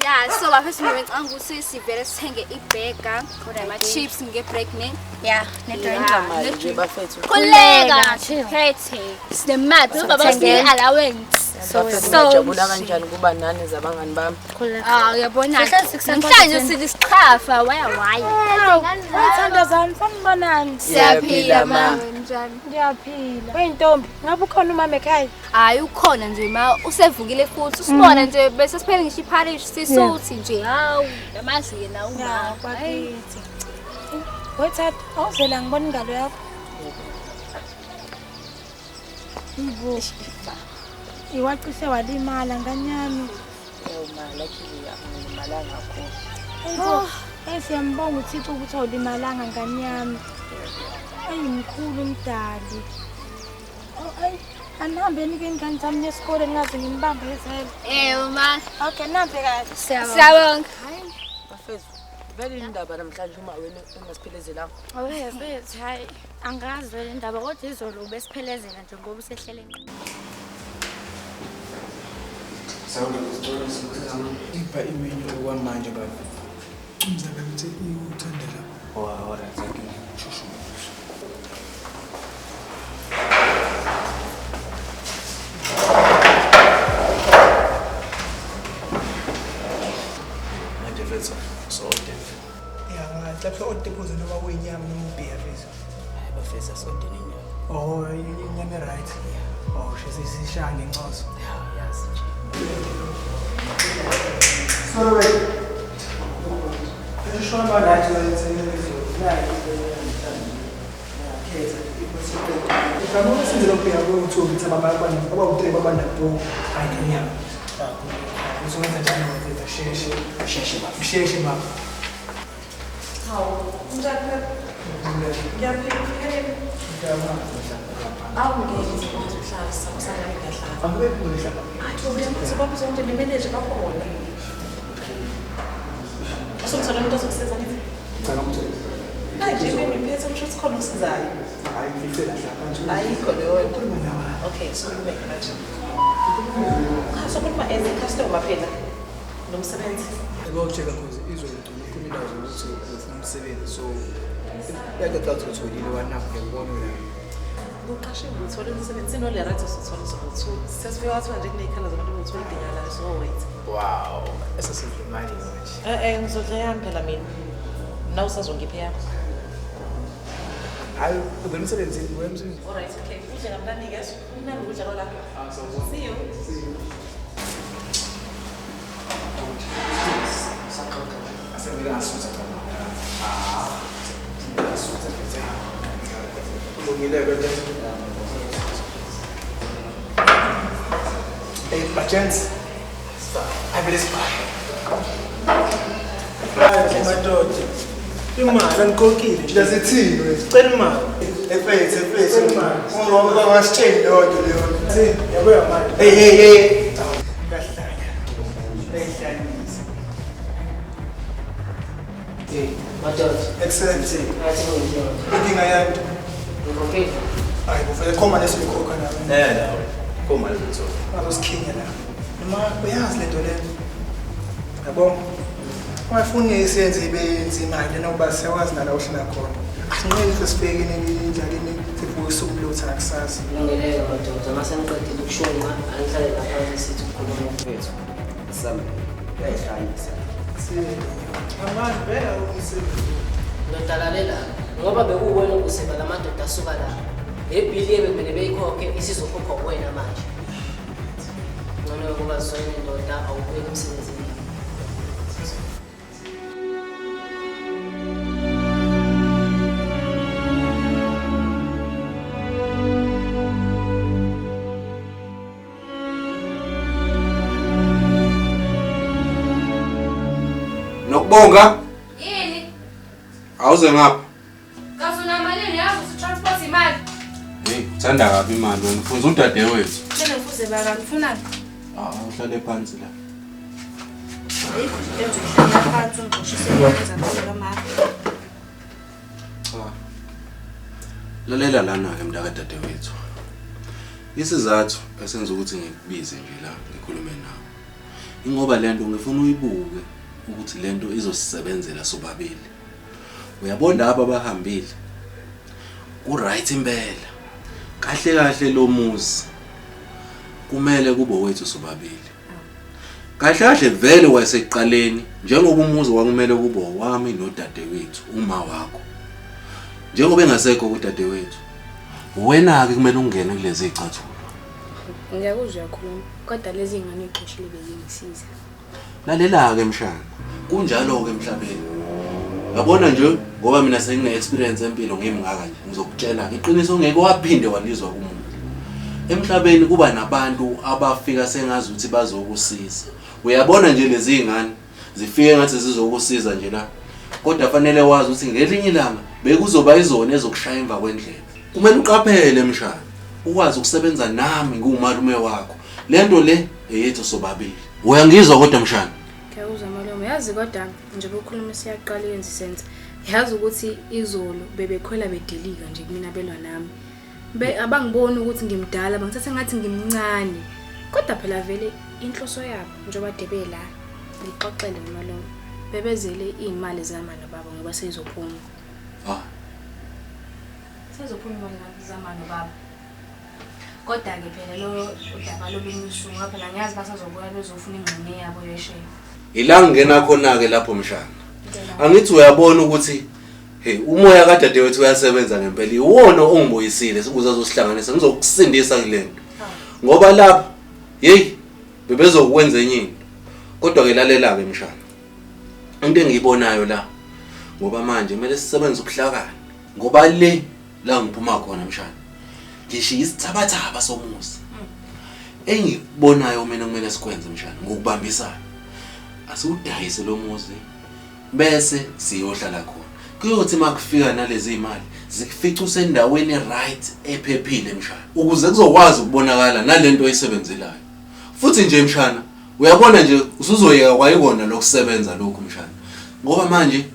Yeah, so bafethu mina ngicabanga ukuthi sivele sithenge ibhega khona ama chips nge-break ne. Yeah, ne-drink. Nje bafethu. Koleka, phethe. Sinemali, ubaba sine allowance. So ngiyajabula kanjani kuba nani zabangani bami. Ah, uyabona. Namhlanje silisiqhafa waya waya. Uthanda zami sanibonani. Siyaphila ma. Njani? Ngiyaphila. Weyintombi, ngabe ukhona umama ekhaya? Hayi ukhona nje ma, usevukile futhi. Usibona nje bese siphele ngisho ipharish sisuthi nje. Hawu, namazi yena uma. Bakithi. Wethatha, awuzela ngibona ingalo yakho. Ibo. Iwaqise walimala nganyami. Ewu ma, luckily angilimalanga kakhulu. Hayibo, hey siyambonga uThixo ukuthi awulimalanga nganyami. Ayi mkhulu umdali. Oh ayi, anihambeni ke ingane zami nesikole ngingaze nginibambe ezele. Ewu ma. Okay, nihambe kahle. Siyabonga. Bafethu, vele indaba namhlanje uma wena ungasiphelezela. Awe mfethu, hayi angazi vele indaba kodwa izolo ubesiphelezela nje ngoba usehlele. Ipha imenyu okwamanje baba. Umzala ukuthi uthanda lapho. Oh, alright, thank you. Shushu. Manje mfethu sode. Yeah, ngathi odephoze noma kuyinyama noma ubhiya mfethu. Hayi bafethu asode nenyama. Oh, inyama right. Oh, sisishaya ngencoso. Yeah, yazi nje. Sorry. Shona banathi Okay, so you make that. So put my as a customer phela nomsebenzi. Ngiyokutshela cause izwe ngigcina khona indawo zokuthi ufuna Umsebenzi so uyacaca ukuthi utholile wanakho ngiyakubona la. Kuqashe ngithole umsebenzi sinoLerato sithole sokuthula. Sesifike kwathiwa nje kuney'khala zabantu bothola idingakalayo so wait. Wow, esesidla imali manje. Eh ngizodla yami phela mina. Nawe usazongipha yakho. Hayi, uvela emsebenzini, uya emsebenzini. Alright, okay. Udle kamnandi-ke. Kumnandi ukudla kwala. See you. See you. Asemele ngasutha cha. Ah. Ngasutha mfethu. Kulungile ke. Hey, by chance. I believe. Hayi madoda. Imali angikhokhile. Nje sithini wena? Sicela imali. Efethu, efethu. Imali. Ungoba ngasitsheli leyo nto leyo. Thini? Yabo yamali. Hey hey hey. Ngahlanya. Ngahlanyisa. Hey, madoda. Excellent. Inkinga yami. Ngikhokhile. Hayi, kuvele khoma leso ngikhokha nawe. Eh nawe. Khoma leso ngithola. Azosikhinya la. Noma uyazi lento leyo. Yabo? Ungafuni isenze ibe nzima lena ngoba siyawazi nala ohlala khona. Asinqeni sesifike endleleni sivuke usuku lutho nakusasa. Kulungile-ke madoda, uma seniqedile ukushunqa, anihlale la phansi sithi ukukhuluma mfethu. Sami, uyayihlanyisa. Amani bheka umsebenzi. Ndoda lalela, ngoba bekuwena okuseba la madoda asuka la. Le bhili ebekumele beyikhokhe isizokhokhwa kuwena manje. Ngcono ukuba zwene ndoda awubuyele emsebenzini. Nokubonga. Yini? Awuze ngapha. Kazi unamalini yazi ukuthi transport imali. Hey, uthanda kabi imali wena ufunza udadewethu. Mina ngifuze baba ngifunani? Ah, uhlale phansi la. Ayikho into enzohlala phansi ungixoshise ngokwenza kamama. Cha. Lalela lana ke mntaka dadewethu. Isizathu esenza ukuthi ngikubize nje la ngikhulume nawe. Ingoba lento ngifuna uyibuke ukuthi lento izosisebenzela sobabili. Uyabona laba abahambile. Ku right impela. Kahle kahle lo muzi kumele kube wethu sobabili. Kahle kahle vele wayeseqaleni njengoba umuzi wakumele kube wami nodadewethu uma wakho. Njengoba engasekho kudadewethu. Wena ke kumele ungene kulezi zicathulo. Ngiyakuzwa kakhulu kodwa lezi ngane ixoshile bezingisiza. Lalela ke mshana. Kunjalo ke emhlabeni. Yabona nje ngoba mina sengine experience empilo ngimngaka nje ngizokutshela iqiniso ngeke waphinde walizwa kumuntu. Emhlabeni kuba nabantu abafika sengazi ukuthi bazokusiza. Uyabona nje lezi zingane zifike ngathi zizokusiza nje la. Kodwa fanele wazi ukuthi ngelinye ilanga bekuzoba izona ezokushaya emva kwendlela. Kumele uqaphele mshana. Ukwazi ukusebenza nami ngumalume wakho. Lento le eyethu sobabili. Uyangizwa kodwa mshana? Ngiyakuzwa malume. Yazi kodwa njengoba ukhuluma siyaqala yenza sense. Yazi ukuthi izolo bebekhwela bedilika nje kumina belwa nami. Abangiboni ukuthi ngimdala, bangithatha ngathi ngimncane. Kodwa phela vele inhloso yabo njengoba debe la ngixoxele malume. Bebezele izimali zama nobaba ngoba seyizophuma. Ah. Seyizophuma imali zama nobaba. Kodwa ke phela lo udaba lolunye usuku ngoba phela ngiyazi basazobuya bezofuna ingxenye yabo yesheya. Ila ngena khona ke lapho mshana. Angithi uyabona ukuthi hey umoya kadadewethu uyasebenza ngempela. Iwona ongibuyisile ukuze azosihlanganisa ngizokusindisa kulento. Ngoba lapho hey bebezokwenza enye into. Kodwa ke lalela ke mshana. Into engiyibonayo la ngoba manje kumele sisebenze ubuhlakani. Ngoba le la ngiphuma khona mshana. Ngishiya isithabathaba somuzi. Engikubonayo mina kumele sikwenze mshana ngokubambisana. Asiwudayise lo muzi bese siyohlala khona. Kuyothi makufika nalezi imali zikufica usendaweni right ephephile mshana ukuze kuzokwazi ukubonakala nalento oyisebenzelayo. Futhi nje mshana uyabona nje usuzoyeka kwayikona lokusebenza lokhu mshana. Ngoba manje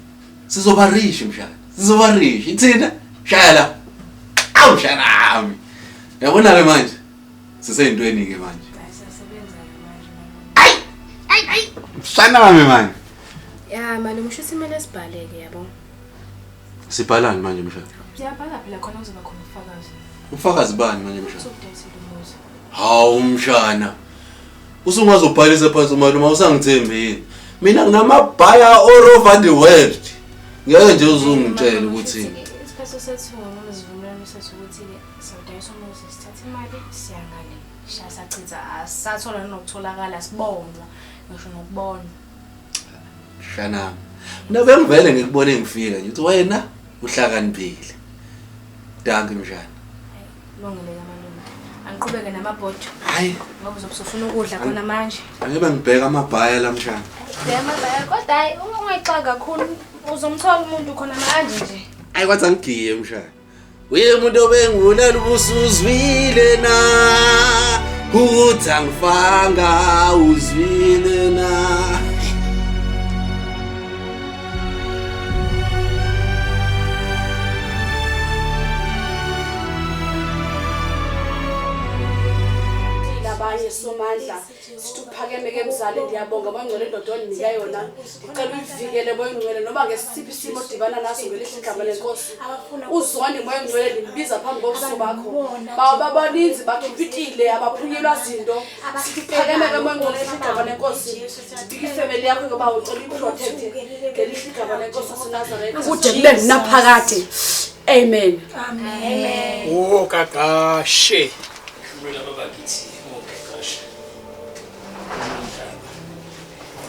sizoba rich mshana. Sizoba rich ithina shaya la. Awu mshana wami. Uyabona ke manje siseyintweni ke manje. Mshana wami manje. Ya malume usho ukuthi kumele sibhaleke yabo. Sibhalani manje mshana? Siyabhala phela khona kuzoba khona ubufakazi. Ubufakazi bani manje mshana? Sokudayisela umuzi. Hawu mshana. Usungazobhalisa phansi umalume awusangithembi yini? Mina nginamabhaya all over the world. Ngeke nje uzungitshele ukuthi Isikhathi sethu noma isivumelwano sethu ukuthi-ke sawudayisa umuzi sithatha imali siya ngale. Shaya sachitha asathola nokutholakala sibonwa ngisho nokubonwa. mshana. Mina bengivele ngikubone ngifika nje ukuthi wena uhlakaniphile. Dankie mshana. Lungile ke malume. Angiqhubeke namabhodi. Hayi. Ngoba uzobe usufuna ukudla khona manje. Angebe ngibheka amabhaya la mshana. Bheka amabhaya kodwa hayi uma ungayixaki kakhulu uzomthola umuntu khona manje nje. Ayi kwathi angigiye mshana. Uye umuntu obengulela ubusuzwile na ukuthi angifanga uzwile na. Abanye somandla sithi uphakeme ke mzali ndiyabonga bongcwele indoda ondinika yona ndicela uyivikele boyingcwele noma ngesiphi isimo odibana naso ngelihle igama lenkosi uzwani moyingcwele ndimbiza phambi kobuso bakho babaninzi bakhipitile abaphunyelwa zinto sithi uphakeme ke moyingcwele elihle igama lenkosi ndibika ifemeli yakho ngoba ucela uyiprotecte ngelihle igama lenkosi wasenazaretha kude kube ngunaphakade amen. Amen. Oh kakashe. Mina baba ngithi oh kakashe.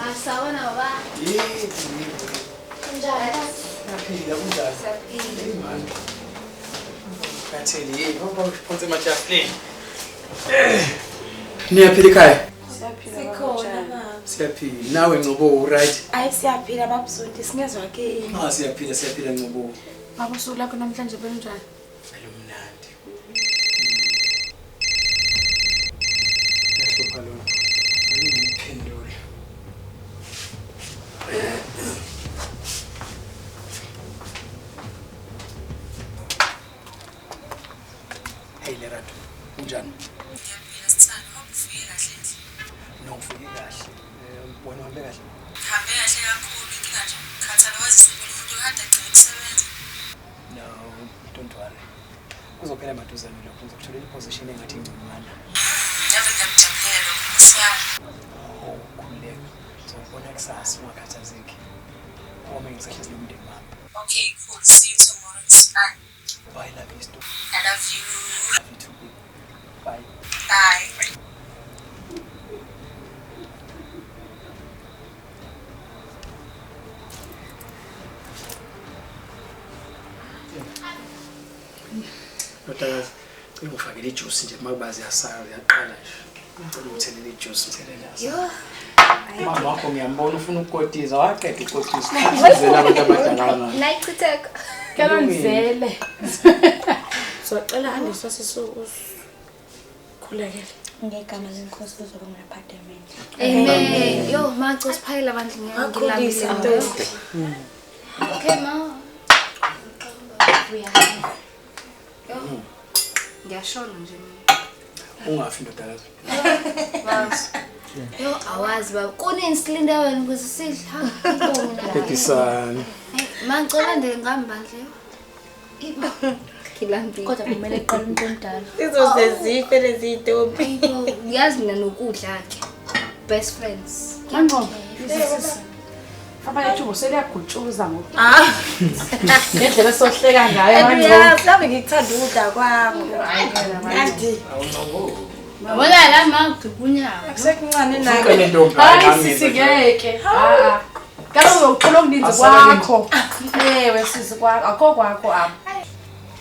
Asawona baba. Yebo. Kunjani? Siyaphila kunjani? Siyaphila. Hey man. Katheli yini baba uphonse ematafuleni. Niyaphila ekhaya? Sikhona baba. Siyaphila. Nawe Ngcobo right? Ayi siyaphila bab'Zondi singezwa ke. Ah siyaphila siyaphila Ngcobo. Baba usuku lakho namhlanje belunjani? Belumnandi. Yahlupha lona. Ngiphendule. Hey Lerato, unjani? Ngiyaphila sithando, hope ufike kahle endlini. No, ufike kahle. Wena uhambe kahle? Ngihambe kahle kakhulu, inkinga nje ngikhathala wazise phela umuntu kade agcine ukusebenza. No, don't worry. Kuzophela maduzane lokho, ngizokutholela iposition engathi ingconywana. Ngiyave ngiyakujabulela lokho, Nkosi yami. Oh, khululeka. Ngizokubona kusasa ungakhathazeki. Uma ngisahlezi nomndeni wami. Okay, cool. See you tomorrow. It's fine. Bye, love you. Stu. I love you. Love you too, babe. Bye. Bye. Ndodakazi, cela ungifakele ijuice nje uma kuba ziyasala ziyaqala nje. Ngicela ungithelele ijuice ngithelele. Yo. Mama wakho ngiyambona ufuna ukukotiza, waqeda ukukotiza. Uzela abantu abadala manje. Nayichitheka. Cela ngizele. Socela Andiswa sisi usikhulekele. Ngegama lenkosi kuzoba ngunaphakade amen. Amen. Yo, ma ngicela usiphakele abantu Wakhulisa ngilambile. Okay ma. Yo. Ngiyashona nje mina. Ungafi ndodakazi. Bazi. Yo, awazi baba. Kunini silinde wena ukuze sidle. Ha, Phephisani. Ma ngicela nje ngihambe bandle. Iba. Ngilambile. Kodwa kumele kuqale umuntu omdala. Izoze zife lezi ntombi. Ngiyazi mina nokudla ke. Best friends. Mangcobo. Abanye thubo seliyagutshuza ngoku. Ah. Ngendlela sohleka ngayo And Mangcobo. uyazi nami ngikuthanda ukudla kwakho. Andi. Wala la ma ngibunyawo. Akusekuncane Usuke nentombi, Hayi hayi, sisi ngizwe. ngeke. Ha. Kaloku uyokuxola okuninzi Asala kwakho. Ewe sisi kwakho, akho kwakho apha.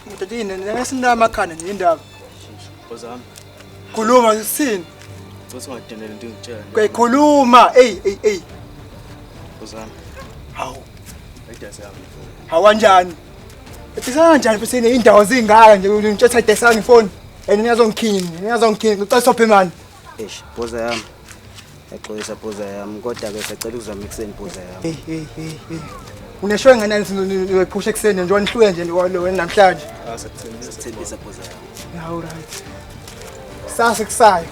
Mdadini, ngesindawo amakhanda nje indaba. Bozami, Khuluma sithini? uthi ungadeneli into engikutshela. Kuyayikhuluma. Ey ey ey. Bozami. Hawu. Ayidase yami ifoni. Hawu kanjani? Edisana kanjani futhi indawo zingaka nje ngitshetha idesana ifoni. And niyazongikhini, niyazongikhini, ngicela sophe mani. Eish, bhoza yami. Yaxolisa bhoza yami kodwa ke sacela ukuzama ekuseni bhoza yami. Hey hey hey hey. Uneshow enganani sizoyiphusha ekuseni nje wanihluke nje wena namhlanje. Ah, sakuthembisa Sithembisa bhoza yami. Hawu right. Sasa kusayo.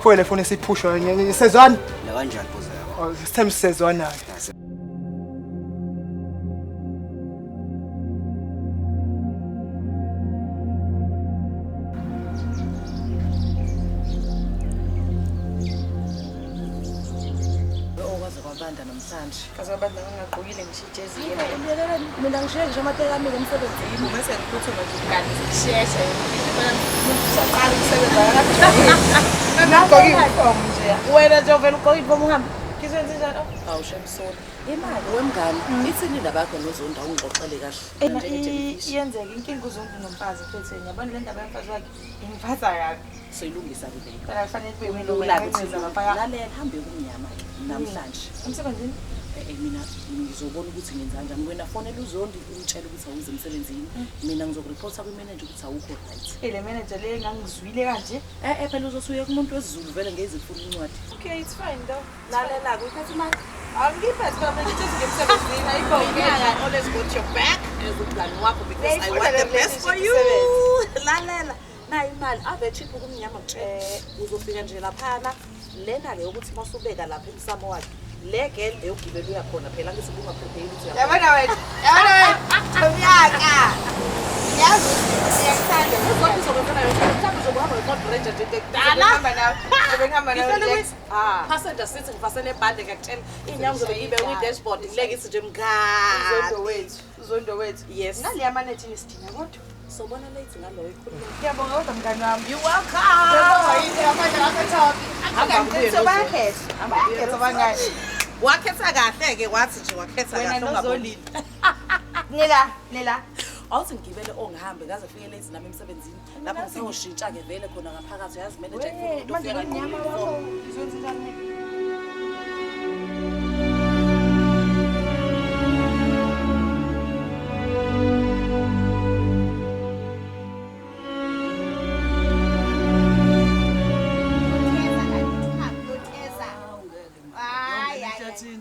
Fone le fone siphusha sezwana. La kanjani bhoza yami? Oh, sithemba sezwana. namhlanje. Kaze abantu ngingagqokile ngisho ijezi. Mina ngishiye ngisho amateki ami emsebenzini bese ngiphuthuma nje kanti sisheshe. Umuntu usaqala ukusebenza Ngagqoka uniform nje. Wena nje uvela ugqoka uniform uhambe. Ngizwenze njalo. Awu shemsoli. Imali wemngani ithini indaba yakho noZondi awungixoxele kahle. Iyenzeka inkinga uZondi nomfazi mfethu ngiyabona le ndaba yomfazi wakhe ingiphatha kabi. Soyilungisa ke leyo. Phela kufanele kube mina Lalela hambe kumnyama ke namhlanje. Emsebenzini? Mina ngizobona ukuthi ngenza kanjani. Wena fonela uZondi umtshele ukuthi awuze emsebenzini. Mina ngizokureport kwi-manager ukuthi awukho right. Le manager le ngangizwile kanje. Phela uzosuye kumuntu wesiZulu vele ngeze ufuna incwadi. Okay, it's fine though. Lalela kuyiphethe imali. Angiphethe phela mina ngithi ngemsebenzini ayikho. I always got your back as umngani wakho because I want the best for you. Lalela. Nayi imali ave cheap kumnyama kutshela. Uzofika nje laphana lena le ukuthi masubeka lapha emsamo wakhe. Le girl eyogibela uyakhona phela ngithi ubungaprepare ukuthi uyakhona. Yabona wena. Yabona wena. Thomyaka. Yazi siyakuthanda. Uzothi uzokwenzela yonke mhlawumbe uzokuhamba nge-Ford Ranger nje kudala. Ngihamba nawe. Ngizobe ngihamba nawe. Passenger seat ngifasele ebhande ngiyakutshela. Iy'nyawo ngizobe ngibe kwi-dashboard ngileke ithi nje mngani. Uzondo wethu. Uzondo wethu. Yes. Naleya manager isidina kodwa. Sobona late ngaloyo ikhuluma. Ngiyabonga kodwa mngani wami. You welcome. Ngiyabonga yini amandla akho Thommy. Angangithethe bayakhetha. Bayakhetha bangani. Wakhetha kahle ke wathi nje wakhetha kahle Wena noZolile. Nila, nila. Awuthi ngigibele ongihambe ngaze fike late nami emsebenzini. Lapho ngisawushintsha ke vele khona ngaphakathi uyazi manager ifuna umuntu Manje ofika lo mnyama wakho uzwenza njani?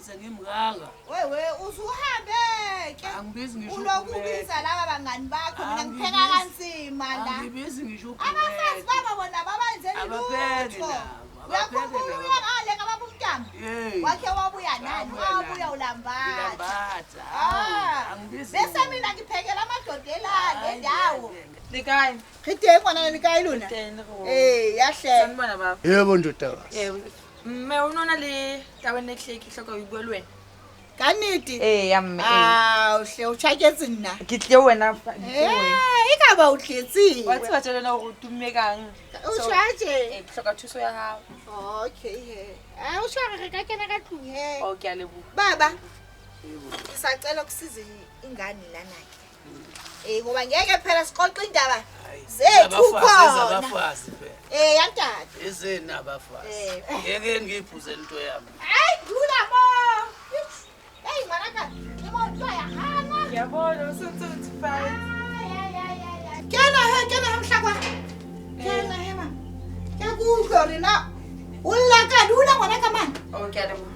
Sengimngaka. Wewe usuhambe ke. Angibizi ngisho Ulokubiza laba bangani bakho mina ngipheka kanzima la. Angibizi ngisho Abafazi baba bona babenzeni lutho. Uyakhumbula uyangale kababa umntwana. Wakhe wabuya nani? Wabuya ulambatha. Angibizi. Bese mina ngiphekela amadoda elale lendawo. Le kae? Re teng ngwana le kae lona? Yahle. Sanibona baba. Yebo ndodakazi. Yebo. Mme o nona le taba ne hle ke hloka ho bua le wena. Ka nnete? Ee, mme. Ah, o hle o tjhaketse nna. Ke tle wena. E ka ba o tletse. Wa tseba tjhe lena hore o tumme kang. O tjhaje. Ke hloka thuso ya hao. Okay he. Ah, o tshware re ka kena ka tlung he. Oh, ke a leboha. Baba. Ngisacela ukusiza ingane lana ke. Ngoba ngeke phela siqoqe indaba zethu khona. Abafazi phela. Yantata. Izeni abafazi. Ngeke ngiphuze into yami. Hayi dula mo. Hey ngwanaka, le mo twa ya hana. Ngiyabona usuthuthi fine. Kena he, kena he mhlakwa. Kena he ma. Ke ku utlwa hore na o lla ka dula ngwanaka man. Oh, ke a leboha.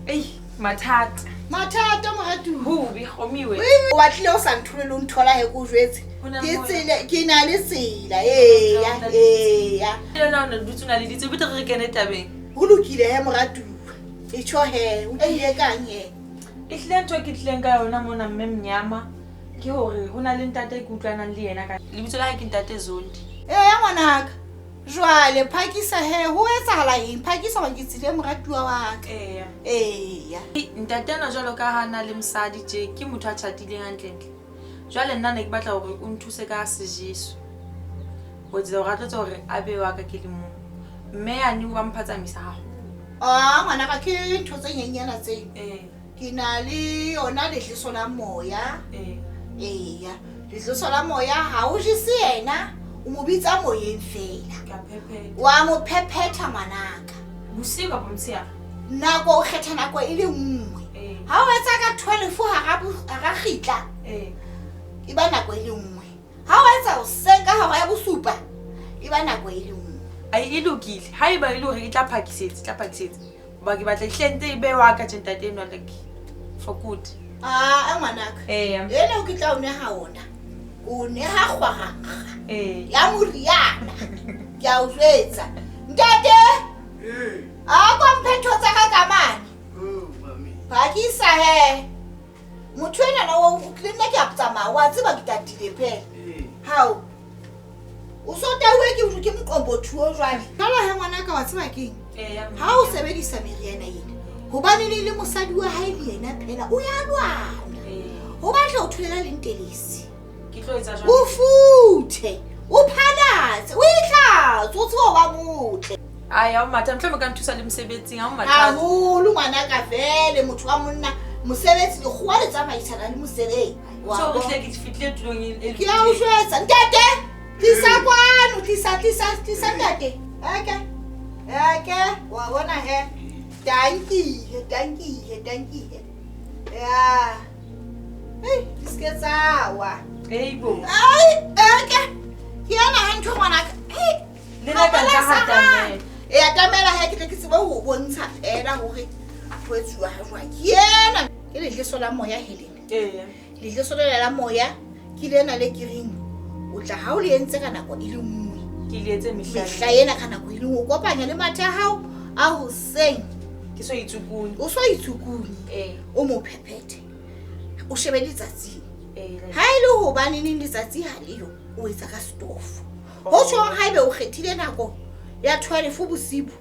Ei, mathata. Mathata moratuwa. Hobi kgomiwe. O batlile o sa nthole le o nthola he ko jwetse. Ke tsela ke na le tsela eya eya. Le nna o ne dutse o na le ditse bete re kene tabeng. Ho lokile he moratuwa. E tjho he o tlile kang he. E hlile ntho ke tlileng ka yona mona mme Mnyama ke hore ho na le ntate ke utlwanang le yena ka lebitso la hae ke ntate Zondi. Eya ngwanaka. Jwale phakisa he ho etsahala eng? Phakisa hobane ke tsile moratuwa wa ka. Eya. Eya. Ntate ena jwalo ka ha na le mosadi tje ke motho a tjhatileng hantlentle. Jwale nna ne ke batla hore o nthuse ka sejeso. Ho etsetsa hore a tlo tseba hore a be wa ka ke le mong. Mme yane wa mphatsamisa haholo. Ah ngwanaka ke ntho tse nyenyana tseo. Ke na le yona lehliso la moya. Eya. Lehliso la moya ha o jese yena. O mo bitsa moyeng fela. Ka phephetha. Wa mo phephetha ngwanaka. Bosiu kapa motshehare? Nako o kgetha nako e le nngwe. Ha o etsa ka 12 hara kgitla. E ba nako e le nngwe. Ha o etsa hoseng ka hora ya bosupa e ba nako e le nngwe. Ai e lokile. Haeba e le hore e tla phakisetsa, tla phakisetsa. Hoba ke batla ehlente e be wa ka tje ntate enwa like for good. Ah, ngwanaka. Eya. Ena o ke tla o neha ona. O neha kgwara. Ya moriana. Ke a o jwetsa. Ntate. A kwa mphetho tsa ka ka mane. Oh, mami. Phakisa he. Motho ena na o le nna ke a tsamaya wa tseba ke tatile phela. Hao. O so tauwe ke moqombo thuo jwale. Jwale he ngwanaka wa tseba keng? Eya. Ha o sebedisa meriana ena, Hobane le mosadi wa hae le yena phela o ya lwana. Ho batla ho tholela lentelesi. Ke tlo etsa jwang? O futhe, o phalatse, o itlhatse, o tsebe ho ba motle. Ai, ha o matha, mohlomong ka nthusa le mosebetsing, ha o matha. Haholo ngwanaka vele motho wa monna mosebetsi lekgowa le tsamaisana le mosebetsi. So re hle ke fihlile tulong e Ke a o jwetsa ntate. Tlisa kwano, tlisa tlisa tlisa ntate. Eke. Eke, wa bona he. Dankie, dankie, dankie. Ja. Hey, di se ke tsa wa. Eibo. Ai, eke. Ke ena ha ntho ngwanaka. Hey. Le nna ka nka hatamela. E atamela ha ke tle ke tsebe ho bontsha fela hore ho etsuwa ha jwang. Ke ena ke lehleso la moya Helen. Ee. Lehleso lena la moya ke lena le ke reng o tla ha o le entse ka nako e le nngwe. Ke le etse mehla. Mehla ena ka nako e le nngwe o kopanya le mathe a hao a hoseng. Ke so itsukune. O so itsukune. Ee. O mo phephethe. O shebe letsatsing. Ee. Ha e le hobane neng letsatsi ha le yo, o etsa ka stofo. Ho tjhong haebe o kgethile nako ya 12 bosibu,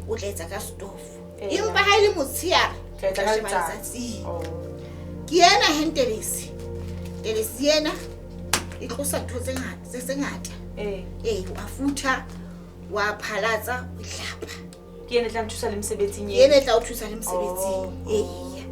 o tla etsa ka stofo. Empa ha e le motsheare, Tla etsa ka sheba letsatsi. letsatsing. Ke ena hentelesi. Telesi ena e tlosa ntho tse ngata, tse ngata. Ee. Ee, wa futha, wa phalatsa, o hlapa. Ke ena e tla nthusa le mosebetsing Ke ena e tla o thusa le mosebetsing. Ee.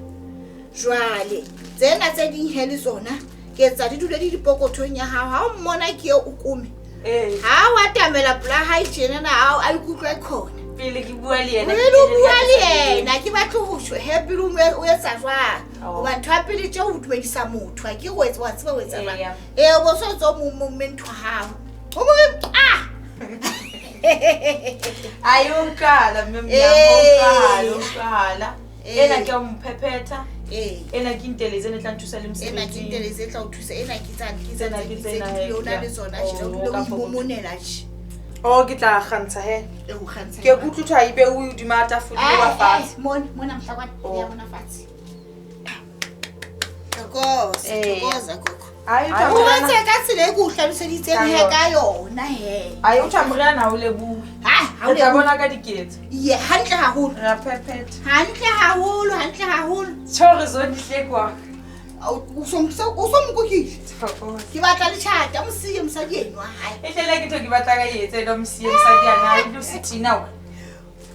Jwale, tsena tse ding he le tsona ke etsa di dule di dipokothong ya hao. Ha o mmona ke eo o kome. Ee. Ha o atamela pela hae tjena na ha a ikutlwe khona. Pele ke bua le yena. Pele o bua le yena, ke batle ho tjho he pele o etsa jwang. Hoba ntho ya pele tje o dumedisa motho, ha ke o etsa wa tseba o etsa jwang. Ee, o bo so ntso mo mme ntho hao. O mo re, ah! Ai, o utlwahala mme Mnyama, o utlwahala, o utlwahala. Ena ke ya ho mophephetha. Ena ke nteletse ena e tla nthusa le Ena ke mosebetsing. nteletse e tla o thusa, ena ke tsane, ke Tsena tsane, ke ke tsena tse he, di o na ke le ya. tsona tjena, o Oh, dule o ka pokotho. imomonela tje. Oh, ke tla kgantsha he. E o kgantsha. Ke kutlwe thwa ebe o hodima tafole Ah, wa fatshe. eh, mona, mona mohlakwana, ya mona fatshe. Thokoza, Eh. thokoza gogo. Ai, O o etse ka tsela e ke o hlaloseditseng he ka yona he. Ai, o thwa moriana ha o lebohe. Ha, ha o Re tla lebohe. bona ka diketso. Ye, hantle haholo. Re a phephetha. Hantle haholo, hantle haholo. Tjho re zo dihle kwa. O so o so mokokile. Ke batla letjhata, o siye mosadi eno wa hae. E hlele ke ntho ke batla ka e etsa eno mosiye mosadi ana, ha e lo sithina wa.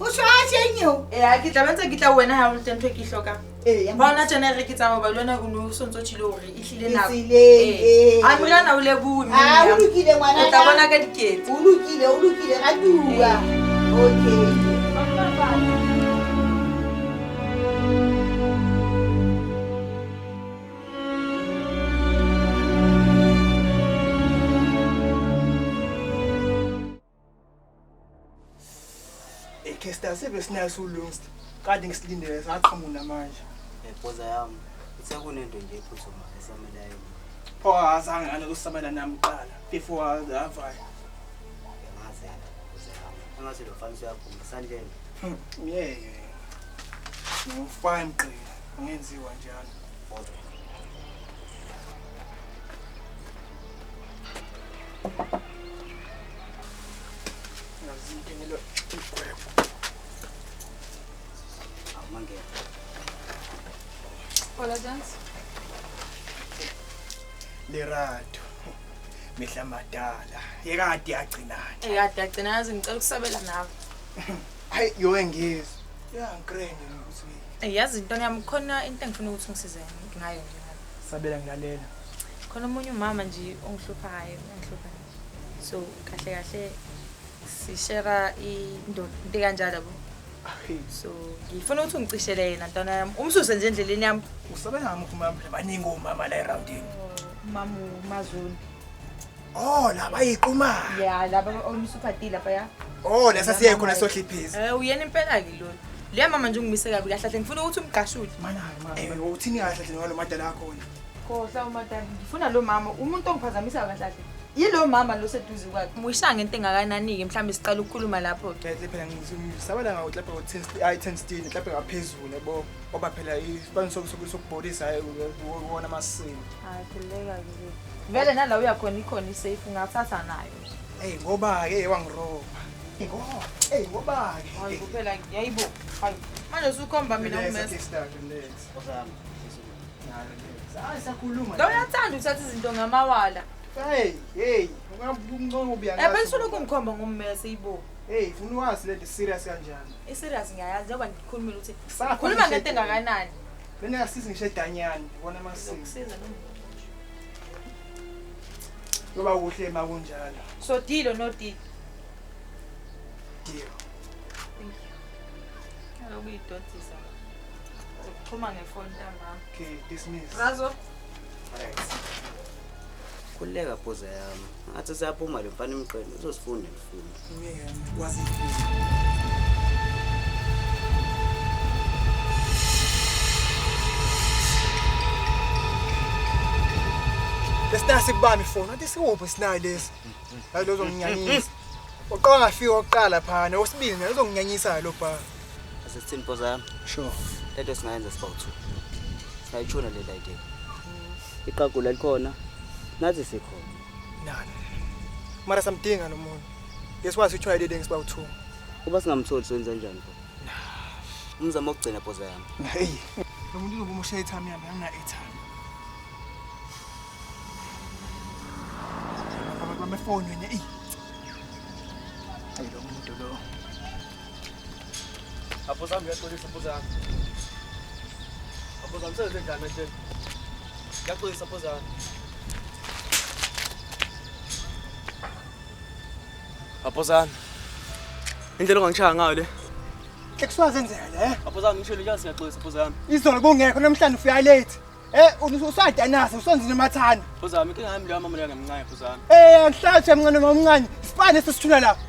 O tjho a tjeng eo? Eh, ha ke tla ba ntse ke tla ho wena ha o le teng ntho e ke e hlokang. Ee, Bona tjena e re ke tsamaya hoba le wena o no so ntso tjhile hore e hlile Ke nako. tseleng, Ee. ee. Ha moriana o lebohe mme Ah, o Mnyama. lokile ngwanana. O tla bona ka diketso. O lokile, o lokile, ratuwa. Okay. Kester sebe sinaso ulungsta. Kade ngisilindele saqhamuka manje. Bhoza yami, uthe kunento nje ephuthumayo esamele ayenze. Pho azange anokusamela nami kuqala before avaya. Ngiyazi yena, bhoza yami. Engathi lo mfana uyaphuma sandleni. Yeke. Ngifine mqila, angenziwa njalo. Ngazingenelo igwegwe. Awumangena. Hola, Jans. Lerato. Mehla madala. Yekade yagcinana. Eh, kade yagcina yazi ngicela ukusabela nawe. Hayi yo ngizwe. Ya ngikrenge ukuthi Eh, yazi intwana yami khona into engifuna ukuthi ungisize ngayo nje ngalo. sabela ngilalela. Khona omunye umama nje ongihluphayo, ongihlupha nje. So kahle kahle sishare indoda into kanjalo yabo. So ngifuna ukuthi ungicishele yena ntwana yami. Umsuse nje endleleni yami. Usabela ngamuphi umama phela baningi omama la eroundini. Umama uMazulu. Oh, laba yiquma. Yeah, laba omsuphatile lapha ya. Oh, lesa siye khona sohliphisa. Eh, uyena impela ke lo. Leya mama nje ungimise kabi kahle kahle ngifuna ukuthi umgashule. Mana mama, uthini kahle kahle ngalo madala akhona? Khohlwa umadala. Ngifuna lo mama, umuntu ongiphazamisa kahle kahle. Yilo mama lo seduze kwakhe. Muyishaya ngento engakanani-ke mhlawumbe siqala ukukhuluma lapho. Kahle phela ngisabela ngawo mhlawumbe ngo-10 ayi 10 steel mhlawumbe ngaphezulu yabo. Ngoba phela isibani sokubholisa hayi uwona amasini. Hayi khululeka-ke. Vele nala uyakhona ikhona isafe ungathatha nayo nje. Hey ngoba ke wangiroba. Hey, ngoba Hayi kuphela yayibo. Hayi. Manje usukhomba mina umese. Hayi sakhuluma. Lo uyathanda ukuthatha izinto ngamawala. Hey, hey, ungamncongo ubuya. Eh bese ulokhu ngikhomba ngommese ibo. Hey, ufuna wazi le serious kanjani? I serious ngiyayazi njengoba ngikhulumile ukuthi khuluma ngento engakanani. Mina yasiza ngisho edanyane, ubona amasiko. Ukusiza noma. Ngoba kuhle makunjalo. So deal or no deal? Deal. Thank you. Kaloku uyidodisa. Uzokuxhuma ngefoni ntambama. Okay, dismiss. Razo. Right. Khululeka phoza yami. Ngathi siyaphuma le mfana emqeni uzosifunda ngifundo. Yeah, wazi. Lesitasi kubami ifoni, athi siwuphi sinayo lesi. Hayi lo uzonginyanyisa. Uqala ngafika oqala phana, osibili naye uzonginyanyisa lo bha. Asisithini phoza yami? Sure. Lento singayenza siba u2. Singayithuna le idea. Iqagula likhona. Nathi sikhona. Nana. Mara samdinga lo muntu. Yesikwazi ukuthola le lengisiba u2. Kuba singamtholi senze kanjani pho? Umzamo wokugcina phoza yami. Hey. Lo muntu uzobumosha i-time yami, angina airtime. Bamefoni wena eyi. Hayi lo muntu lo. Apho sami ngiyaxolisa phoza yami. Apho sami senze njani manje? Ngiyaxolisa phoza yami. Aphozana. Indlela ongangishaya ngayo le. Ekusuka senzeka le. Aphozana ngisho le nje siyaxolisa phozana. Izolo kungekho namhlanje ufika late. Eh usadanaza usonzile emathana. Phozana inkinga yami leyo mama leyo ngamncane phozana. Eh angihlathi emncane noma umncane. Sifane sesithula lapha.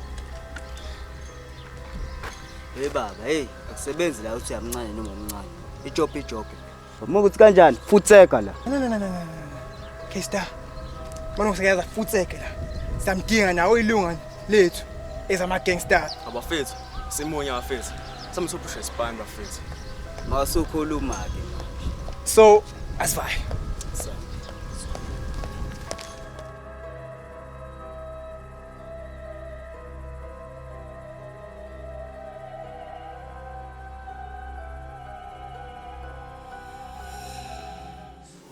Hey baba, hey akusebenzi la uthi uyamncane noma umncane. Ijob ijob. Uma ukuthi kanjani futseka la. No no no no no. Kesta. Manje ngiseyaza futseke la. Samdinga nawe ilunga lethu ezama gangster. Abafethu, simunye abafethu. Samsophusha isipani bafethu. Masukhuluma ke manje. So, asivaye.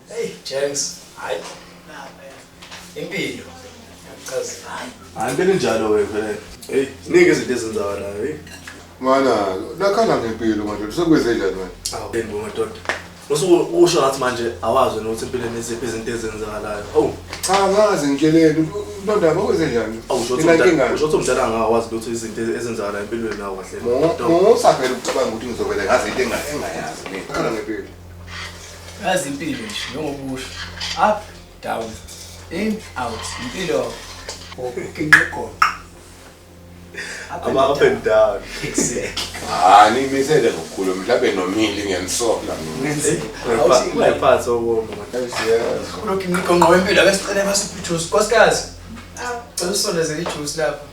Hey, James. Hayi. Impilo. Hayi impilo injalo wena phela. Hey, ziningi izinto ezenzakalayo, hey. Mana, nakhala ngempilo manje, usekwenze njani manje? Awu, yebo madoda. Usuke usho ngathi manje awazi wena ukuthi empilweni iziphi izinto ezenzakalayo. Awu, cha ngazi ngitsheleni, unondaba okwenze njani? Awu, usho ukuthi umdala angawazi lutho izinto ezenzakalayo empilweni nawo kahle. Musa phela ukucabanga ukuthi ngizovela ngazi into engayazi mina. Nakhala ngempilo. Yazi impilo nje njengokusho. Up, down, in, out. Impilo. Ukinqoqo. Ama up and down. Exactly. Ah, nimisele ngokukhulu mhlawumbe nomili ngiyanisola mina. Ungayiphathi okoma. Lokhu imigonqo wempilo ake sicele basiphe ijuice. Nkosikazi. Cela usondeze ijuice lapha.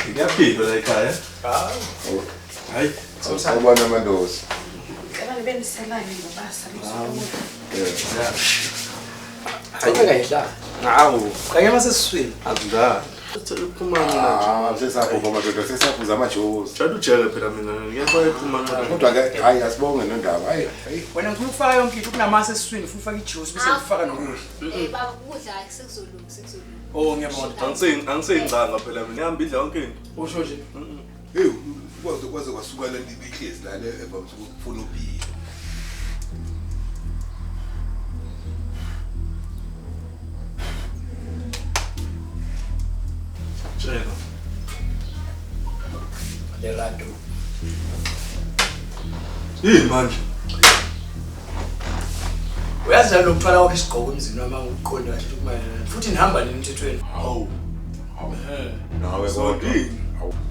Ngiyaphila la ekhaya. Hawu. Hayi, sawubona mandosi. Cela nibe niselane ngobasa. Yeah. Ayikayidla. Hawu. Kanye masesiswini. Akunjalo. Uphuma mina nje. Sesaphuza madoda, sesaphuza amajuice. Jadu ujeke phela mina. Ngiyafaka iphuma mina. Kodwa ke hayi asibonge nondaba. Hayi, hayi. Wena ngifuna ukufaka yonke into kunamasi esiswini, ufuna ufaka ijuice bese ufaka nokudla. Eh baba ukudla akusezolunga, sekuzolunga. Oh ngiyabona. Angiseyingcanga phela mina. Ngihamba idla yonke into. Usho nje. Hey, kwaze kwasuka le nto ibihlezi la le evamise ukufuna ubhiya. Tshela. Lerato. Yini manje? Uyazi lo kuthwala kwakhe isigqoko emzini wami angiqondi kahle ukuthi mayelana. Futhi nihamba nini emthethweni? Hawu. Hawu. Nawe kodwa.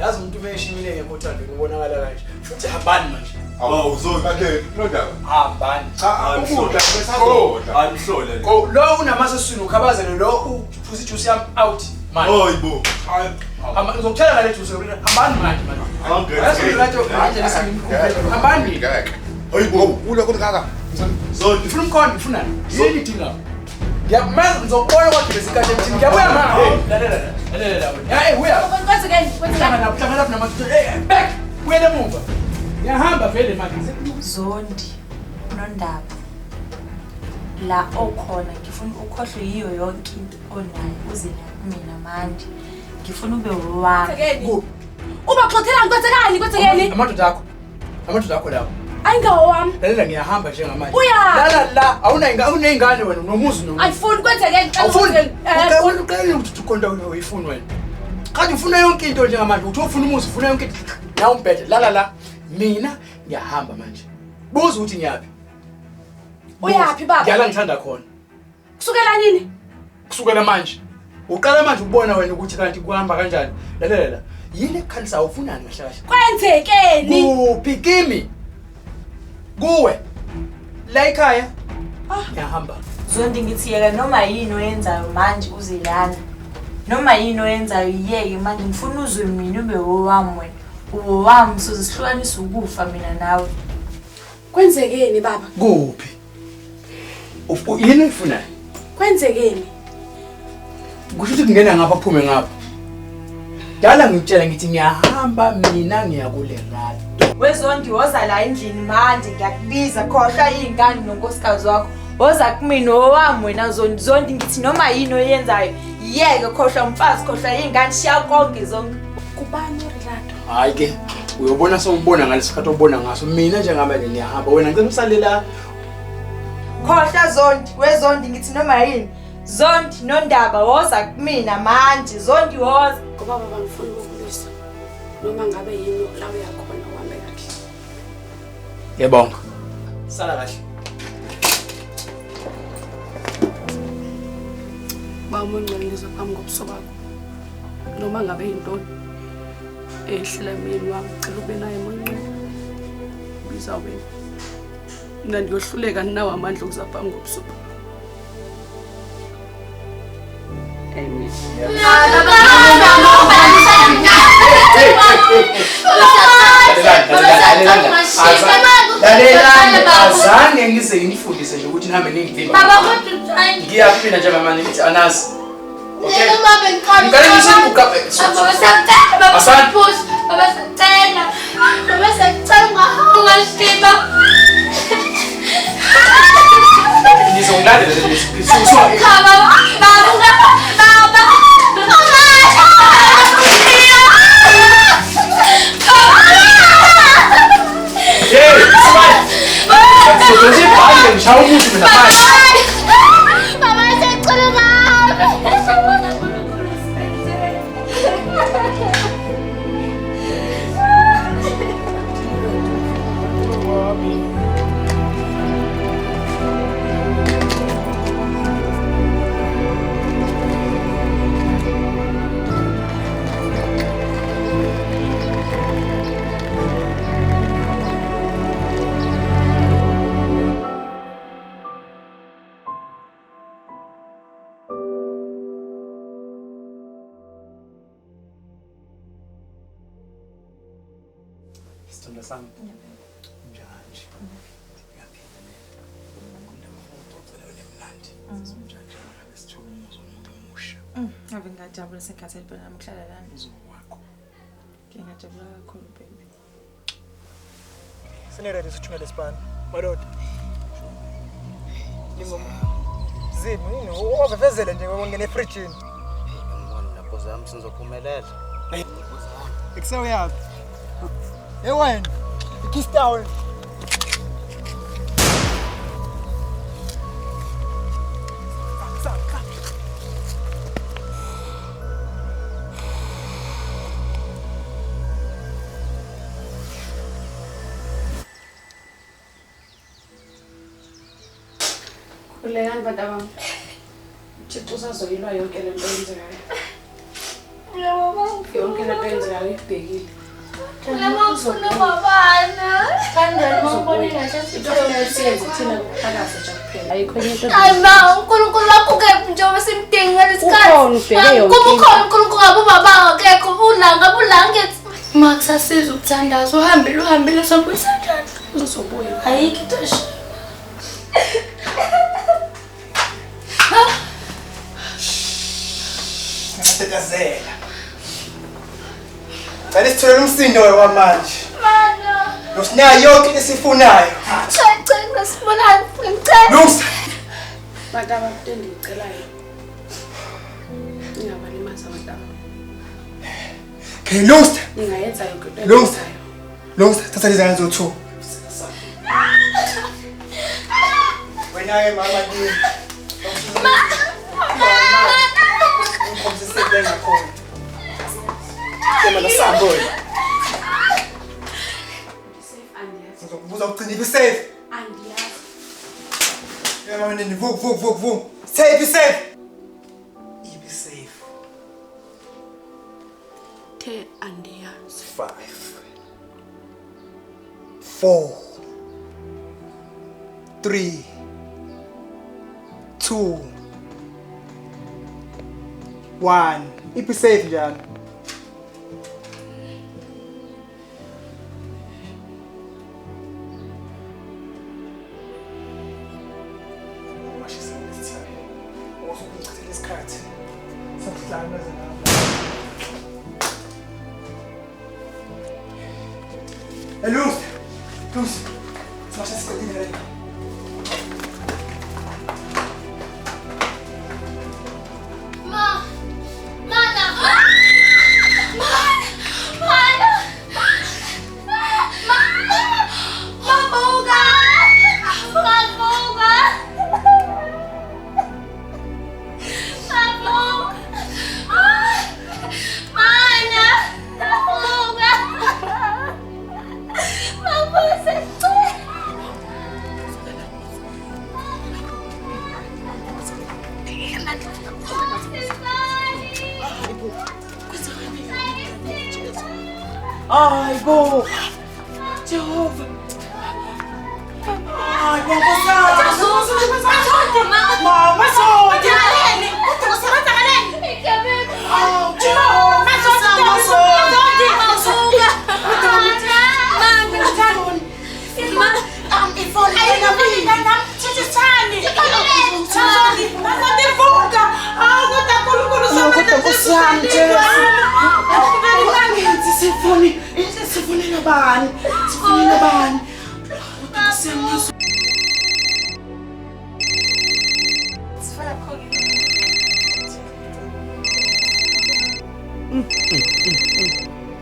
Yazi umuntu umeshimile ngekho othandweni ubonakala kanje. Futhi hambani manje. Hawu uzokade nondaba. Hambani. Cha ukudla besazodla. Amhlole. Go lo unamaseswini ukhabazele lo uphuza ijuice yami out. Manje. Hayibo. Hamba ngizokutshela ngale juice lokho. Hambani manje manje. Yazi Lerato manje lesimkhulu. Hambani. Hayibo, ula kodwa kaka. Ngifuna umkhondo, ngifunani? Yini idinga? Ngiyamazi ngizokubona kwagibeza ikati emthini. Ngiyabuya mama. Hey, lalela la. Lalela la. Hey, uya. Kwenzekeni? Kwenzekeni? Hlangana lapha namadoda. Hey, back. Buyele emuva. Ngiyahamba vele manje. Zondi nondaba. La okhona ngifuna ukhohlwe yiyo yonke into onayo uze mina manje. Ngifuna ube wami. Uba xoxela kwenzekani? Kwenzekeni? Amadoda akho. Amadoda akho lawo. Ayingawo wami. Lalela ngiyahamba njengamanje. Uya. La la awunayingane wena unomuzi nomuzi. Ayifuni kwenzekeni? Awufuni. Uqale ukuthi uqonda uyifuni wena. Kade ufuna yonke into njengamanje uthi ufuna umuzi ufuna yonke into. La umbhede la la mina ngiyahamba manje. Buza ukuthi ngiyaphi. Uyaphi baba? Ngiyala ngithanda khona. Kusukela nini? Kusukela manje. Uqala manje ukubona wena ukuthi kanti kuhamba kanjani. Lalela la. Yini ekukhalisa ufunani kahle kahle? Kwenzekeni? Kuphi kimi? Kuwe. La ekhaya. Ngiyahamba. Zondi ngithi yeka noma yini oyenzayo manje uze lana. Noma yini oyenzayo yeke manje ngifuna uzwe mina ube owami wena. Owami sizihlukanisa ukufa mina nawe. Kwenzekeni baba? Kuphi? Yini oyifunayo? Kwenzekeni? Kusho ukuthi kungena ngapha kuphume ngapha. Dala ngikutshela ngithi ngiyahamba mina ngiyakuLerato. Wezondi woza la endlini manje ngiyakubiza khohlwa izingane nonkosikazi wakho. Woza kumina owami wena Zondi. Zondi ngithi noma yini oyenzayo yeke khohlwa umfazi khohlwa izingane shiya konke zonke. Kubani uLerato? Hayi ke uyobona sewubona ngalesikhathi obona ngaso mina njengamanje ngiyahamba wena ngicela usale la. Khohlwa Zondi, weZondi ngithi noma yini. Zondi nondaba woza kumina manje Zondi woza. Ngoba baba ngifuna ukukulwisa noma ngabe yini la uyakhona uhambe kahle. Ngiyabonga. Sala kahle. Baba ungcwele phambi kobuso bakho. Noma ngabe yintoni ehlela emini wami cela ube naye moncane. Biza wena. Mina ndiyohluleka ninawo amandla okuza phambi kobuso bakho. Amen. Lalelani azange ngize ngifundise nje ukuthi nihambe ningivimba. Baba kodwa ngiyafina nje mama ngithi anazi. Okay. Baba baba sacela. Baba sacela ungashiba. Ngizongilandela nje. Baba baba Hey, Smile. Ngizodonsa ibhande ngishaya umuntu mina manje. Baba sacela ngabe. Sithandwa sami. Njani? Ngiyaphila mina. Kundaba uxoxela wena mnandi. Sizomjanja ngabe sithola umuzi womuntu omusha. Ave ngajabula sengikhathele phela nami kuhlala lana. Uzowakho. Ngiyajabula kakhulu baby. Sineready sithumele isipani. Madoda. Ningoma. Zimi yini ovevezele nje ngene efrijini. Ngibona lapho zami sizophumelela. Ekusewuyaphi? Hey wena, ikista wena. Khulekani bantu bami. Uthixo usazoyilwa yonke le nto eyenzekayo. Yonke le nto eyenzekayo ibhekile. Hayi ma, uNkulunkulu wakho ukephi njengoba simdinga ngalesikhathi? Kuba ukhona uNkulunkulu ngabe ubaba akekho, ulanga bulangethi. Ma kusasiza ukuthandaza, uhambile uhambile sobuyisa njani? Uzobuya. Ayikho into esho. Cela isitholele umsindo wamanje. Mana. Nosinayo yonke into esifunayo. Cha cha ngasibonani ngicela. Lungsta. Bantu into endiyicelayo. Ingabalimazi abantu. Okay, Lungsta. Ningayenza yonke into. Lungsta. Lungsta, thatha lezi ngane zo2. Wena ke mama kimi. Ma. Ngikhombisa ngakhona. Sema sambo wena. Ngizokubuza ugcina ibe safe. Andiyazi. Yeah, mama nini vuk vuk vuk vuk. Safe safe. Ibe safe. The andiyazi. 5 4 3 2 1. Ibe safe njalo. Ma. Mana. Mana. Mana. Ma. Mabuka. Mabuka. Mabuka. Mana. Mabuka. Mabuka. Ay bo! Jehova! Ay bo, Mama,